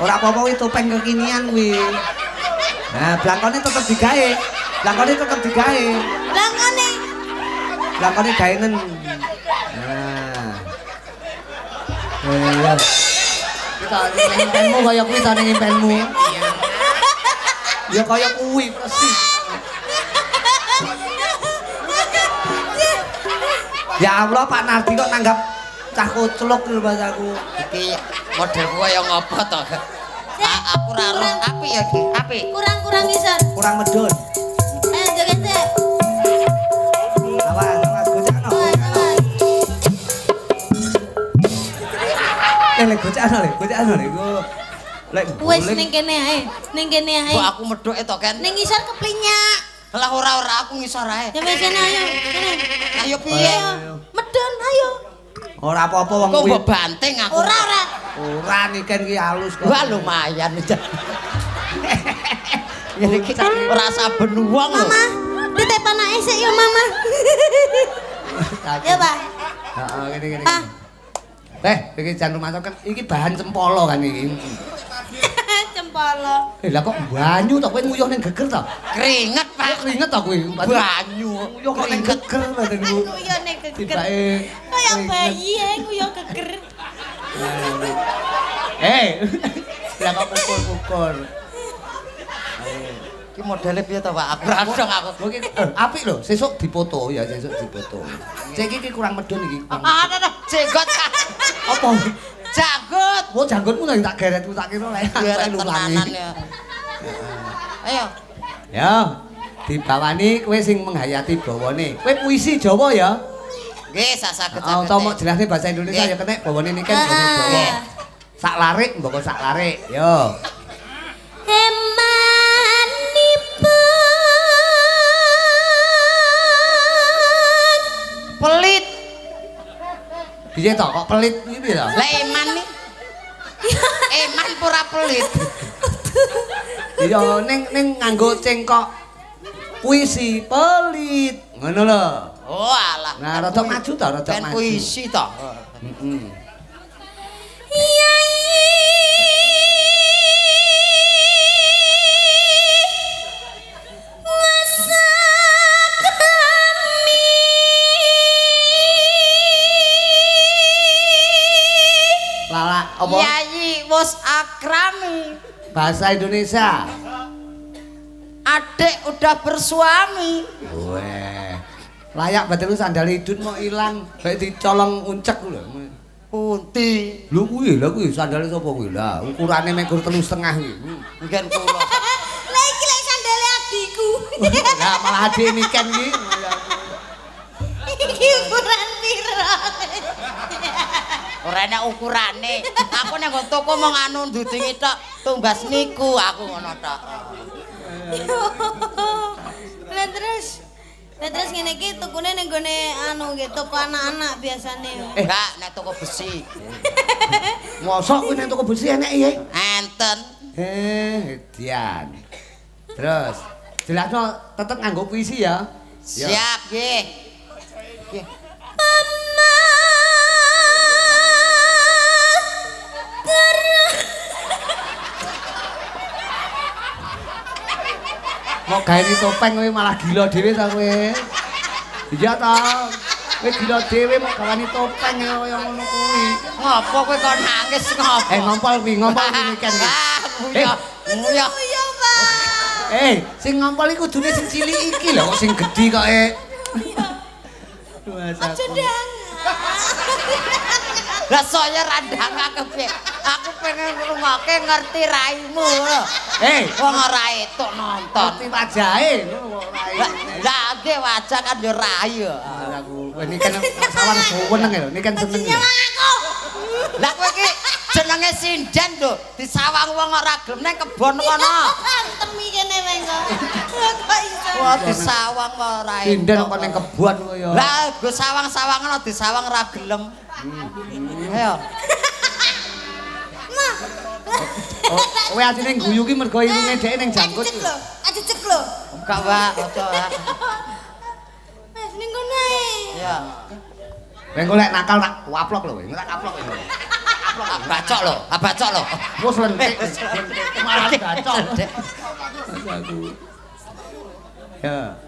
Ora apa-apa kuwi topeng kekinian kuwi. Nah, blangkone tetep digawe. Blangkone tetep digawe. Blangkone. Blangkone gaenen. Nah. Iya. Kita ning impenmu kaya kuwi ta ning impenmu. Ya kaya kuwi persis. Ya Allah Pak Nardi kok nanggap cah koclok lho Mas aku. Iki modelku kaya ngopo to? Aku ora roh apik ya iki, apik. Kurang-kurang ngisor. Kurang medun. Ayo joget sik. Awas, awas gocakno. Lek gocakno lek, gocakno lek. Lek wis ning kene ae, ning kene ae. Kok aku medhoke to, Ken? Ning ngisor keplinyak. Lah ora-ora aku ngisor ae. Ya wis kene ayo, kene. Ayo piye? Medun ayo. Ora apa-apa wong kuwi. Kok kuwi. mbok banting aku. Ora ora. Ora niken ki halus kok. Wah lumayan. Ngene iki ora saben wong lho. Mama, titip anake sik ya Mama. Ya, Pak. Heeh, ngene-ngene. Iki jan rumah kan iki bahan cempolo kan iki. Cempolo. Lah kok banyu to kowe nguyuh ning geger to? Keringet, Pak. Keringet to kowe. Banyu. Nguyuh kok ning geger badan ku. Nguyuh ning geger. Tibake kaya bayi nguyuh geger. Lah kok pukul-pukul. Iki modele piye to, Pak? Aku ora dong aku. Iki apik lho, sesuk dipoto ya, sesuk dipoto. Cek iki kurang medun iki. Ah, jenggot. Apa? Janggut. Oh, janggutmu lho tak geretku tak kira lek geret tenanan ya. Ayo. Ya, dibawani kowe sing menghayati bawane. Kowe puisi Jawa ya? Nggih, sak-saged. Ah, utawa mok jelasne bahasa Indonesia ya kenek bawane niki kan basa Jawa. Sak larik mboko sak larik. Yo. Emanipun pelit. Piye to kok pelit kuwi piye to? Lah eman nih. Eman pura pelit. Iya ning nganggo cengkok puisi pelit. Ngono lho. Oh alah. Nah, rada maju to, rada maju. Puisi to. Heeh. Yai Lala apa? Yai wis akrami. Bahasa Indonesia. Adik udah bersuami. Weh. Layak batin sandal idun mau ilang, baik dicolong uncek lho. Punti. Lho kuwi lha kuwi sandale sapa kuwi? Lah ukurane mek gur 3,5 kuwi. Mungkin kula. Lah iki lek sandale adikku. Lah malah adik niken iki. Iki ukuran piro? Ora enek ukurane. Aku nek nggon toko mung anu ndudingi tok, tumbas niku aku ngono tok. Lah terus ngene iki tukune ning gone anu nggih toko anak-anak biasane. Enggak, nek toko besi. Mosok kuwi nek toko besi enek ya? Enten. Edian. Terus jelasno tetep nganggo puisi ya. Siap nggih. Nggih. Mau gawe topeng kowe malah gila dhewe ta kowe. Iya ta. Kowe gila dhewe mau gawani topeng kaya ngono kuwi. Ngopo kowe kok nangis ngopo? Ngompol kuwi, ngompol kuwi kan iki. Nguyah. Nguyah, Pak. Sing ngompol iki kudune sing cilik iki lho, kok sing gedhi kok e. Aja ndang. Lah saya randang aku piye? Aku pengen ngrungokke ngerti raimu lho. Wong ora etuk nonton. Ngerti wajahe ngono kok rai. Lah nggih wajah kan yo rai yo. Aku kowe niki kan sawang seneng lho, niki kan seneng. Lah kowe iki jenenge sinden lho, disawang wong ora gelem nang kebon kono. Temi kene wae kok. Kok iso. Wah disawang ora etuk. Sinden kok nang kebon kowe yo. Lah go sawang-sawang ngono disawang ora gelem. Ayo. Ma. Kowe atine guyu ki mergo irunge dhek ning jangkut. Ajecek lho, ajecek lho. Enggak, Pak, aja, Pak. Wes ning kono ae. Iya. Kowe engko lek nakal tak waplok lho kowe, tak aplok kowe. Aplok bacok lho, bacok lho. Wes lentik. Malah bacok. Aku. Ya.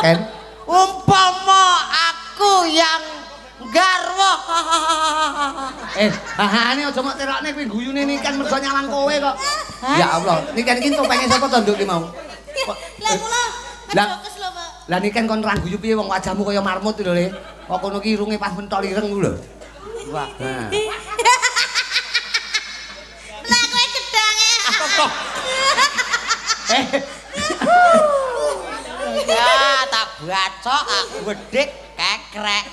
Ken. Umpama aku yang garwa. Hahane aja mok terokne kuwi guyune niken mergo nyawang kowe kok. Ya Allah, niken iki topenge sapa to nduk ki mau? Lah kula fokus lho, Pak. Lah niken kon ra guyu piye wong wajahmu kaya marmut lho, Le. Kok kono ki irunge pas mentol ireng ku lho. Wah. Lah kowe gedange. Ya tak bacok aku wedhik kekrek.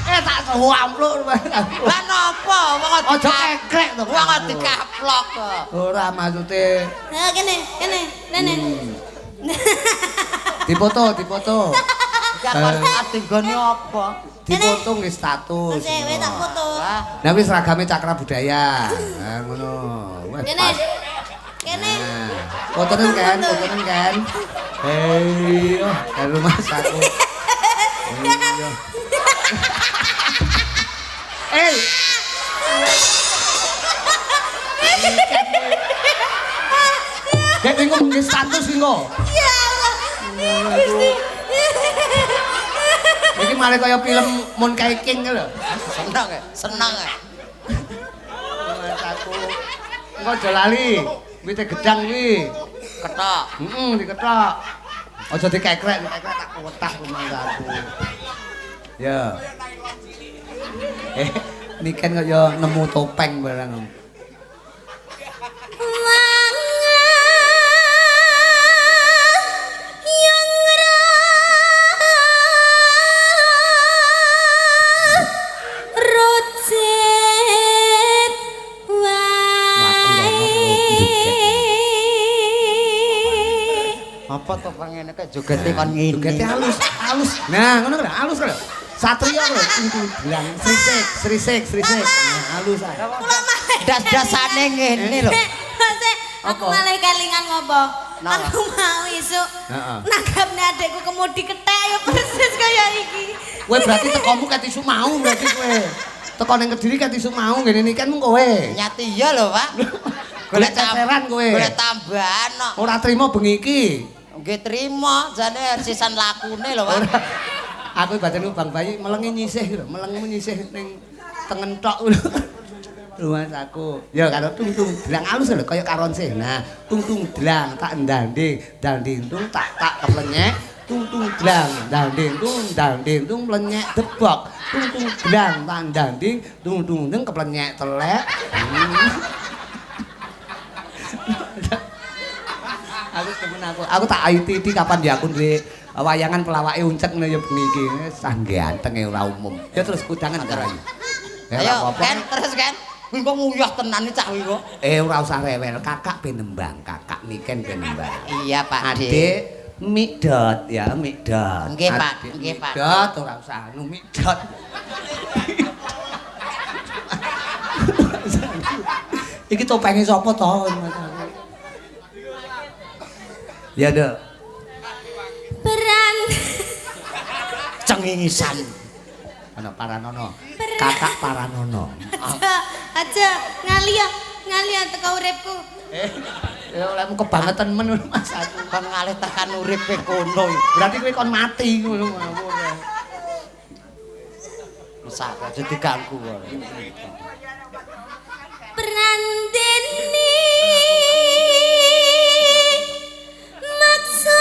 Tak suampluk. Lah napa wong aja kekrek to. Wong dikaplok kok. Ora maksude. Ha kene, kene, rene. Dipoto, dipoto. Iki nggone apa? Dipoto nggih status. Wis tak foto. Lah wis seragame Cakra Budaya. Lah ngono. Wes. Kene. Kene. Fotonen kan, fotonen kan. Hei, oh, karo Mas aku. Iya. Dek engko mung status engko. Ya Allah. Gusti. Iki malah kaya film Moon King lho. Seneng ya, seneng ya. Mas aku. Engko aja lali. Wite gedang kuwi. Ketok. Heeh, diketok. Aja dikekrek, dikekrek tak wetak rumangsaku. Ya. Niken kaya nemu topeng barang. Apa to pengene kok jogete kon ngene. Jogete halus, halus. Nah, ngono lho, halus lho. Satria lho, bilang srisik, srisik, srisik. Nah, halus ae. Kula malah das-dasane ngene lho. Aku malah kelingan ngopo? Aku mau isuk nanggapne adekku kemudi kethek ya persis kaya iki. Kowe berarti tekomu ket isuk mau berarti kowe. Teko ning Kediri ket isuk mau ngene iki kan mung kowe. Nyati iya lho, Pak. Golek ceteran kowe. Golek tambahan kok. Ora trimo bengi iki. Nggih trimo, jane sisan lakune lho, Pak. Aku batinku Bang Bayi melengi nyisih lho, melengmu nyisih ning tengen tok lho. Mas aku. Ya karo tung-tung dlang alus lho kaya karon sih. Nah, tung-tung dlang tak ndande, danding tung tak tak keplenyek, Tung tung blang danding tung danding tung mlenyek debok. Tung tung blang tandanding tung tung tung keplenyek telek. Aku demen aku. Aku tak ITD kapan ya aku duwe wayangan pelawake uncek ngono ya bengi iki. Sanggantenge ora umum. Ya terus kudangan karo ayu. Ayo, kan terus kan. Kuwi kok nguyah tenan cah kuwi kok. Ora usah rewel, kakak ben nembang, kakak niken ben nembang. Iya, Pak. Adik mikdot ya, mikdot. Nggih, Pak. Nggih, Pak. Mikdot ora usah anu mikdot. Iki topenge sapa to? Ya, Nduk. Peran cengingisan. Ana Paranono. Kakak Paranono. Aja ngaliya, ngaliya teko uripku. Ya olehmu kebangetan men Mas aku. Kon ngalih tekan uripe kono. Berarti kowe kon mati ngono ngawur. Mesake aja diganggu kok. Prandeni maksa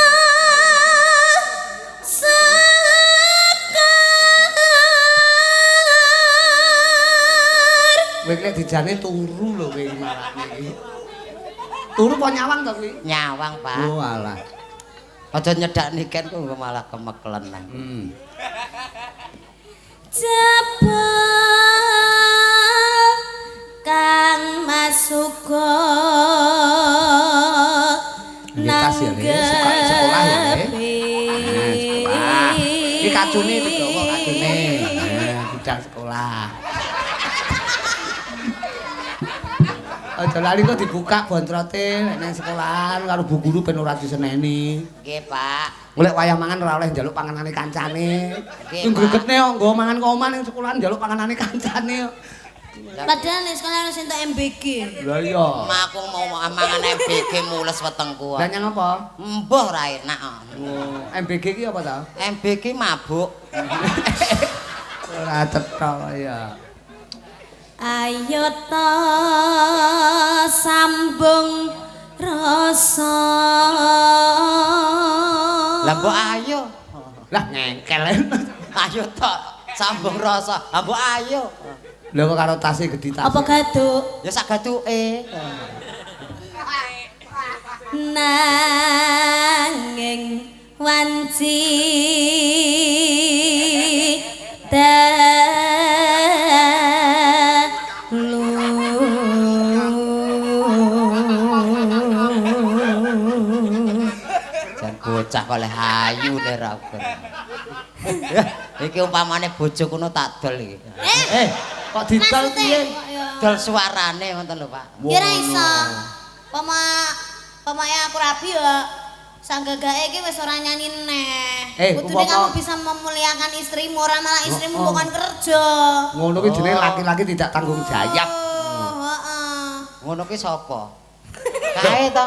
Kowe nek dijane turu lho kowe marane iki. Turu apa nyawang to kuwi? Nyawang, Pak. Oh alah. Aja nyedak niken kok malah kemeklen. Jebul Kang Masuko nang sekolah ya, Le. Nah, sekolah. Iki kacune digawa kacune. Nah, budal sekolah. Aja lali kok dibuka bontrote nek nang sekolahan karo bu guru ben ora diseneni. Nggih, Pak. Golek wayah mangan ora oleh njaluk panganane kancane. Nggih, gregetne kok nggo mangan kok omah ning sekolahan njaluk panganane kancane. Padahal ning sekolah wis entuk MBG. Lah iya. Aku mau mangan MBG mules wetengku. Lah nyang apa? Embuh ora enak. Oh, MBG ki apa ta? MBG mabuk. Ora cetha ya. Ayo ta sambung rasa. Lah mbok ayo. Lah ngengkel. Ayo ta sambung rasa. Lah mbok ayo. Lha kok karo tase gedhi tase. Apa gaduk? Ya sak gaduke. Nanging wanci bocah kok oleh ayu nek ra ukur. Iki umpamane bojo kono tak dol iki. Kok didol piye? Dol suarane ngoten lho, Pak. Ya ora iso. Pamake aku rabi ya sanggagake iki wis ora nyanyi neh. Kudune kamu bisa memuliakan istrimu, ora malah istrimu bukan kerja. Ngono kuwi jenenge laki-laki tidak tanggung jawab. Heeh. Ngono kuwi sapa? Kae to.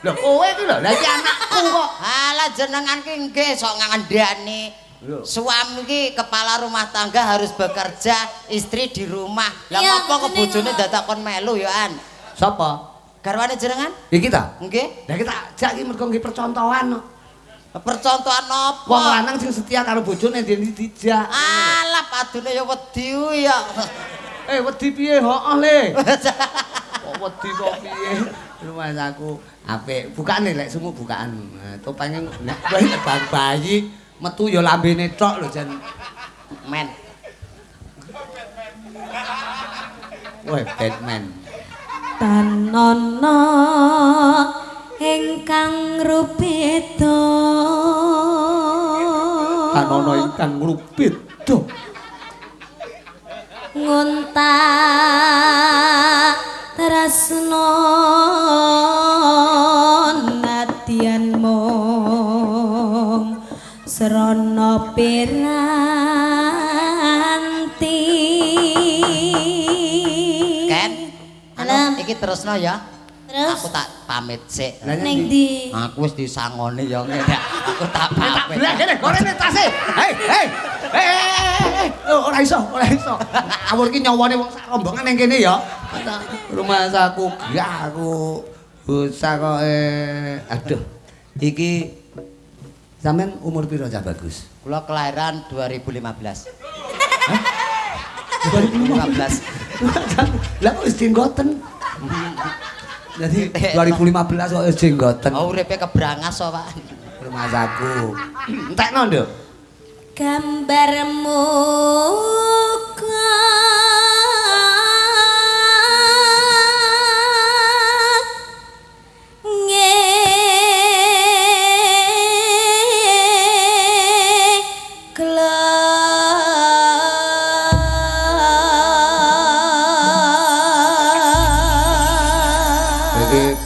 Lho kowe iki lho, lha iki anakku kok. Halah jenengan ki nggih sok ngandani. Suami ki kepala rumah tangga harus bekerja, istri di rumah. Lah ngopo kok bojone dadak kon melu ya an? Sapa? Garwane jenengan? Iki ta? Nggih. Lah iki tak jak iki mergo nggih percontohan kok. Percontohan apa? Wong lanang sing setia karo bojone ndi dijak. Alah padune ya wedi kuwi ya. Wedi piye? Heeh le. Kok wedi kok piye? Lumas aku apik. Bukane lek sumuk bukaan. Topenge nek bayi metu ya lambene tok lho jan. Men. Wah, Batman. Tanono ingkang rubeda. Tanono ingkang rubeda. Ngunta tresno nadyan mung srana piranti. Ken, anu iki terusno ya. Terus? Aku tak pamit sik. Ning ndi? Aku wis disangoni ya ngene. Aku tak pamit. Tak belah kene, gorene tase. Hei, hei. Hei, ora iso, ora iso. Ngawur ki nyawane wong sak rombongan ning kene ya. Rumah aku gak aku bocah kok aduh. Iki Sampeyan umur piro cah bagus? Kula kelahiran 2015. Hah? 2015. Lah kok wis jenggoten? Jadi 2015 kok wis jenggoten. Oh, uripe kebrangas kok, Pak. Rumasaku. Entekno, Nduk. Gambarmu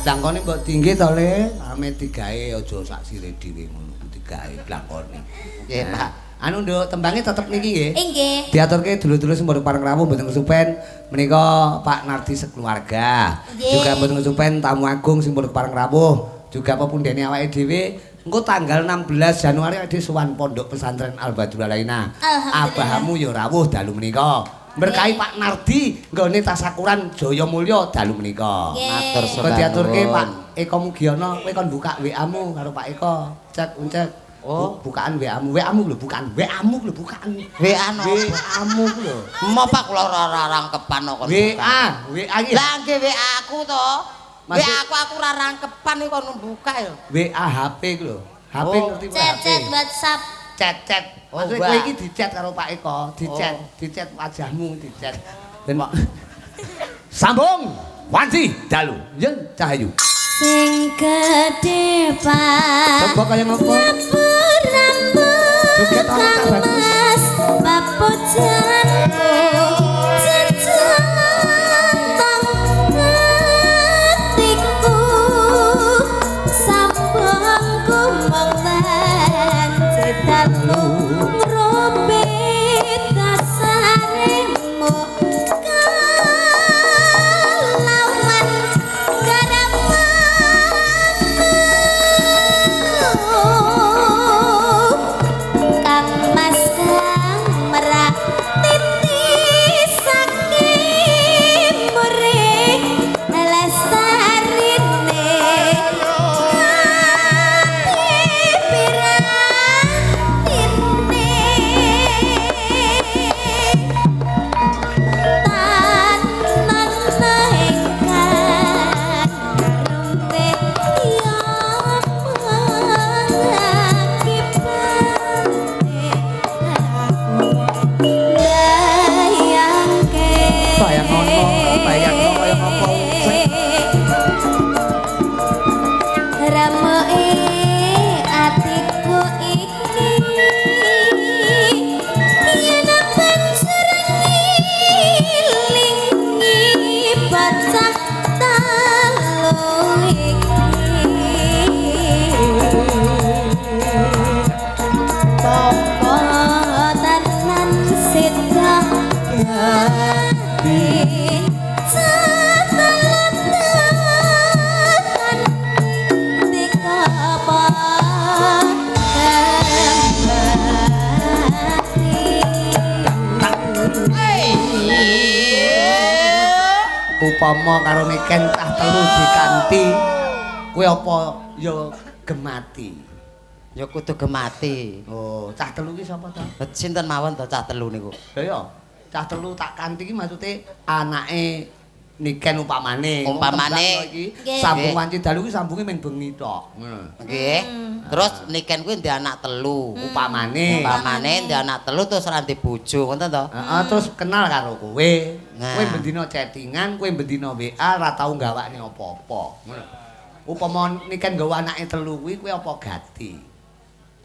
Blangkone mbok tinggi to, Le. Ame digawe aja sak sire dhewe ngono, digawe blangkone. Nggih, Pak. Anu, Nduk, tembange tetep niki nggih. Nggih. Diaturke dulur-dulur sing padha pareng rawuh mboten kesupen menika Pak Nardi sekeluarga. Juga mboten kesupen tamu agung sing padha pareng rawuh, juga pepundhene awake dhewe. Engko tanggal 16 Januari awake dhewe sowan Pondok Pesantren Al Badrul Alaina. Abahamu ya rawuh dalu menika. Berkahi Pak Nardi nggone tasakuran Jaya Mulya dalu menika. Matur suwun. Diaturke Pak Eko Mugiono, kowe kon buka WA-mu karo Pak Eko. Cek uncek. Oh, bukaan WA-mu. WA-mu lho, bukaan. WA-mu lho, bukaan. WA no. WA-mu lho. Mo Pak kula ora rangkepan kok. WA, WA iki. Lah nggih WA aku to. WA aku ora rangkepan iki kon buka ya. WA HP ku lho. HP ngerti Pak. Chat WhatsApp. Chat-chat. Maksudnya kowe iki di-chat karo Pak Eko, di-chat, di-chat wajahmu, di-chat. Ben sambung wanci dalu yen cahayu. Sing gedhe Pak. Coba kaya ngopo? Joget ana cah bagus. Papujanku jejantong atiku sambung kumong wanci dalu. Upama karo Niken cah telu dikanti kowe apa ya gemati? Ya kudu gemati. Oh, cah telu ki sapa to? Sinten mawon to cah telu niku? Lha ya, cah telu tak kanthi ki maksude anake Niken upamane. Umpamane iki sambung wanci dalu ki sambunge ming bengi tok. Ngono. Nggih. Terus Niken kuwi ndek anak telu. Upamane. Upamane ndek anak telu terus ora ndek bojo, ngoten to? Heeh, terus kenal karo kowe. Kowe bendina chattingan, kowe bendina WA ora tau gawakne apa-apa. Ngono. Upama Niken nggawa anake telu kuwi kowe apa gati?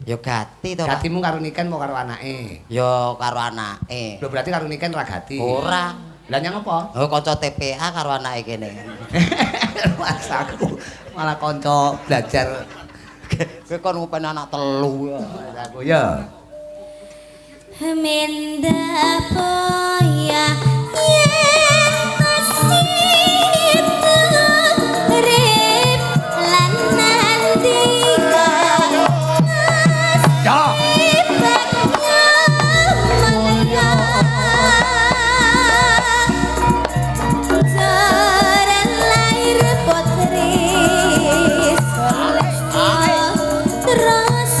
Ya gati to, Pak. Gatimu karo Niken apa karo anake? Ya karo anake. Lho berarti karo Niken ora gati. Ora. Lah nyang apa? Oh, kanca TPA karo anake kene. Mas aku malah kanca belajar. Kowe kon ngupeni anak telu ya. Aku ya. Minda boya yen tasih urip lan nandika. Ya. Terus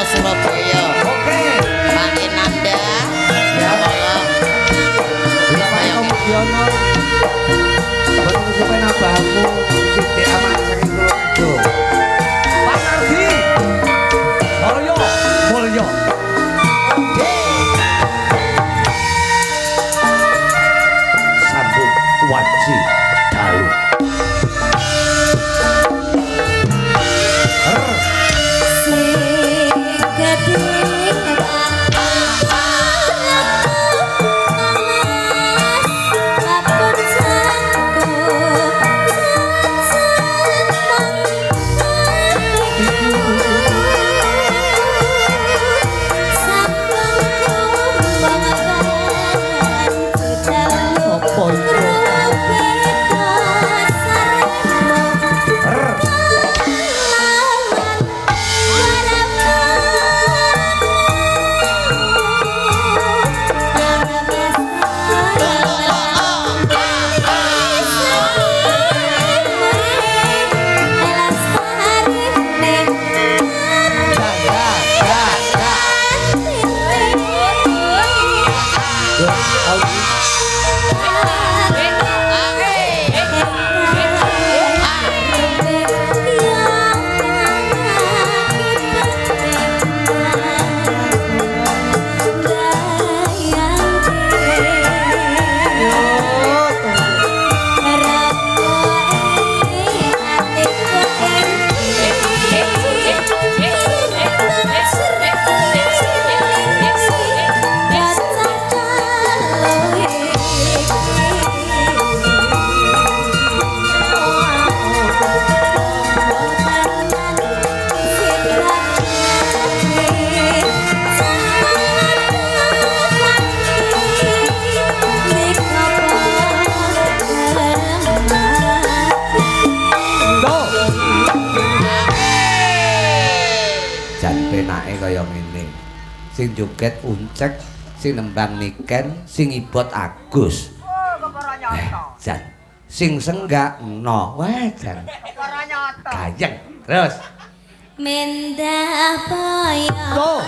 Surabaya. Oke. Pak Inanda. Ya. Pak Eko Mudiono. Boten kesupen abahmu sithik aman saking Tulungagung. Pak Nardi. Mulya, Mulya. Sambung Wanci Dalu. Apa iku? Jan penake kaya ngene. Sing joget Uncek, sing nembang Niken, sing ibot Agus. Jan. Sing senggak Eno. Wah, jan. Gayeng. Terus. Mendah boyo. Tuh.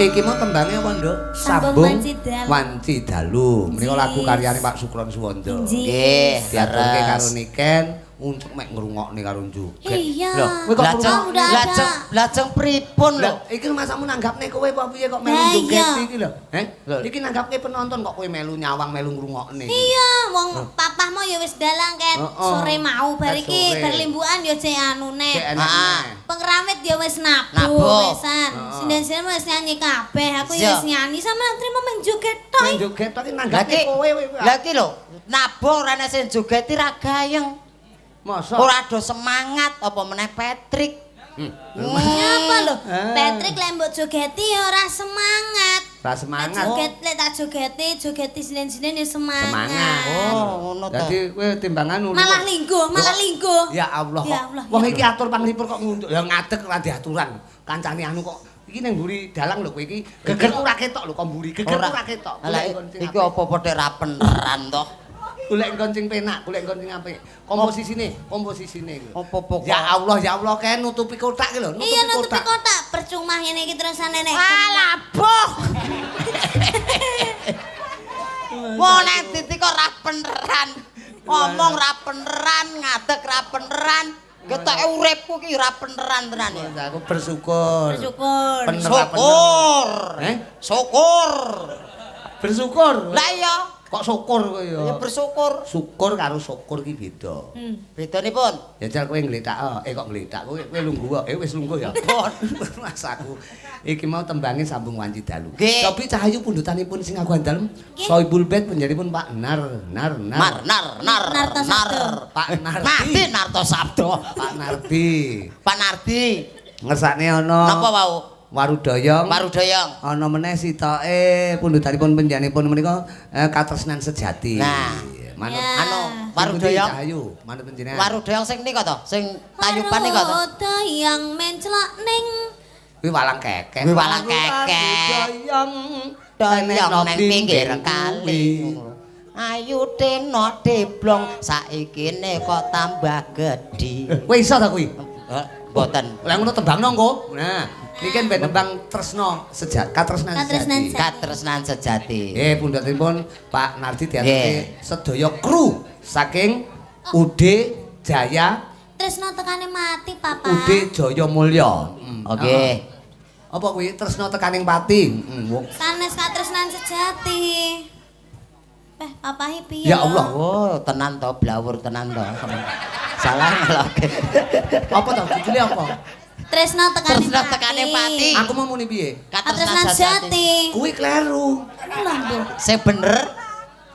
Iki mau tembangnya apa, Nduk? Sambung Wanci Dalu. Menika lagu karyane Pak Sukron Suwondo. Nggih, diaturke karo Niken, Uncek mek ngrungokne karo joget. Iya. Lho, kowe kok lajeng pripun lho? Iki masamu nanggapne kowe apa piye kok melu joget iki lho? Heh? Iki nanggapke penonton kok kowe melu nyawang melu ngrungokne. Iya, wong papahmu ya wis dalang ket sore mau bar iki bar limbukan ya jek anune. Heeh. Pengrawit ya wis nabuh wisan. Sinden-sinden wis nyanyi kabeh, aku ya wis nyanyi sama trimo men joget tok. Men joget tok iki nanggapke kowe. Lah iki lho, nabuh ora ana sing joget ra gayeng. Masa? Ora do semangat apa meneh Patrick. Nyapa lho? Patrick lek mbok jogeti ya ora semangat. Ora semangat. Joget lek tak jogeti, jogeti sinden-sinden ya semangat. Semangat. Oh, ngono to. Dadi kowe timbangan ngono. Malah lingguh, malah lingguh. Ya Allah. Ya Allah. Wong iki atur panglipur kok ngunduk. Ya ngadeg ora diaturan. Kancane anu kok iki ning mburi dalang lho kowe iki. Gegerku ora ketok lho kok mburi. Gegerku ora ketok. Lah iki apa-apa tek ra peneran to. Golek nggon sing penak, golek nggon sing apik. Komposisine, komposisine lho. Apa-apa kok. Ya Allah, ya Allah, kae nutupi kotak iki lho, nutupi kotak. Iya, nutupi kotak. Percuma ngene iki terusane nek. Alah, boh. Wong nek titi kok ra peneran. Ngomong ra peneran, ngadeg ra peneran. Ketoke uripku ki ra peneran tenan ya. Aku bersyukur. Bersyukur. Syukur. Eh? Syukur. Bersyukur. Lah iya. Kok syukur kowe ya? Ya bersyukur. Syukur karo syukur ki beda. Bedanipun? Ya jal kowe ngletak, kok ngletak kowe kowe lungguh kok. Wis lungguh ya. Pun. Mas aku iki mau tembange sambung wanci dalu. Nggih. Cobi Cahayu pundhutanipun sing aguhan dalem Sohibul Bait panjenenganipun Pak Nar Nar Nar. Mar nar nar Narto nar. Sabdo. Pak Nardi. Nardi Narto Sabdo. Pak Nardi. Pak Nardi. Ngersakne ana Napa wau? Warudoyong. Warudoyong. Ana meneh sitoke pundhutanipun panjenenganipun menika katresnan sejati. Nah. Manut Ya. Anu Warudoyong. Cahayu, manut panjenengan. Warudoyong sing nika to, sing tayuban nika to. Warudoyong menclok ning Kuwi walang kekek. Kuwi walang kekek. Warudoyong Doyong nang pinggir kali. Ayu teno deblong saikine kok tambah gedhi. Kowe iso ta kuwi? Mboten. Lah ngono tembangno engko. Nah, iki kan ben tembang tresno sejati, katresnan sejati. Katresnan sejati. Pundhutipun Pak Nardi diaturke sedaya kru saking UD Jaya Tresno tekane mati, Papa. UD Jaya Mulya. Oke. Apa kuwi tresno tekaning pati? Wong. Sanes katresnan sejati. Papahe piye? Ya Allah. Oh, tenan to, blawur tenan to. Salah ngeloke. Apa to judule apa? Tresno tekane Tresno tekane pati. Aku mau muni piye? Katresnan sejati. Kuwi kleru. Lah, Mbok. Sing bener.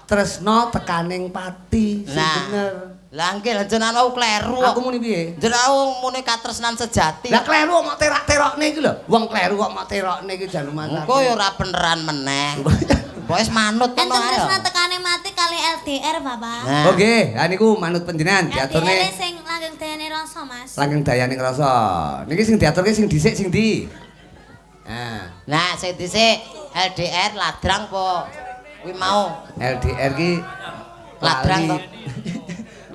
Tresno tekaning pati sing Nah. bener. Lah nggih lah jenengan wau kleru. Aku muni piye? Jenengan wau muni katresnan sejati. Lah kleru kok mok terak-terokne iki lho. Wong kleru kok mok terokne iki jan lumayan. Engko ya ora beneran meneh. Pokoke wis manut ngono Enten ae. tresno tekane mati kali LDR, Bapak. Nah. Oke, ha niku manut panjenengan diaturne LDR sing langgeng dayane rasa, Mas. langgeng dayane ngrasa. Niki sing diaturke sing dhisik sing ndi? Nah, Nah, sing dhisik LDR ladrang po kuwi mau LDR ki Ladrang to.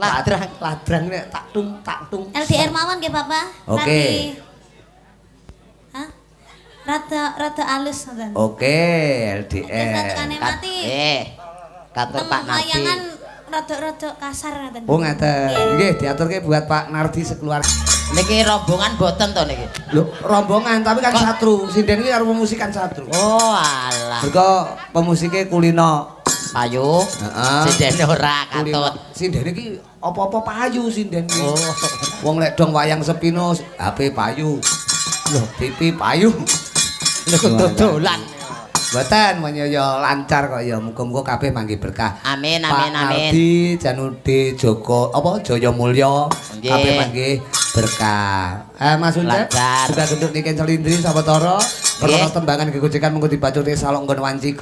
Ladrang. Ladrang nek tak tung tak tung. LDR mawon nggih, Bapak. Oke. Hah? Rada alus ngoten. Oke, Tresno LDR. tekane mati. Katur Pak Nardi. Wayangan rada-rada kasar ngoten. Oh ngaten. Nggih, diaturke buat Pak Nardi sekeluarga. Niki rombongan boten to niki. Lho, rombongan tapi kan satru. Sinden iki karo pemusik kan satru. Oh, alah. Mergo pemusike kulino. Payu. Heeh. Sindene ora katut. Sinden iki apa-apa payu sinden iki. Oh. Wong lek dong wayang sepino HP payu. Lho, TV payu. Lho dodolan. Mboten men ya lancar kok ya muga-muga kabeh manggih berkah. Amin Pak amin amin. Nardi Janude Joko apa Jaya Mulya kabeh manggih berkah. Mas Uncep Lancar. juga genduk Niken Salindri sawetara perkara tembangan gegojekan mengko dibacute salok nggon wanci.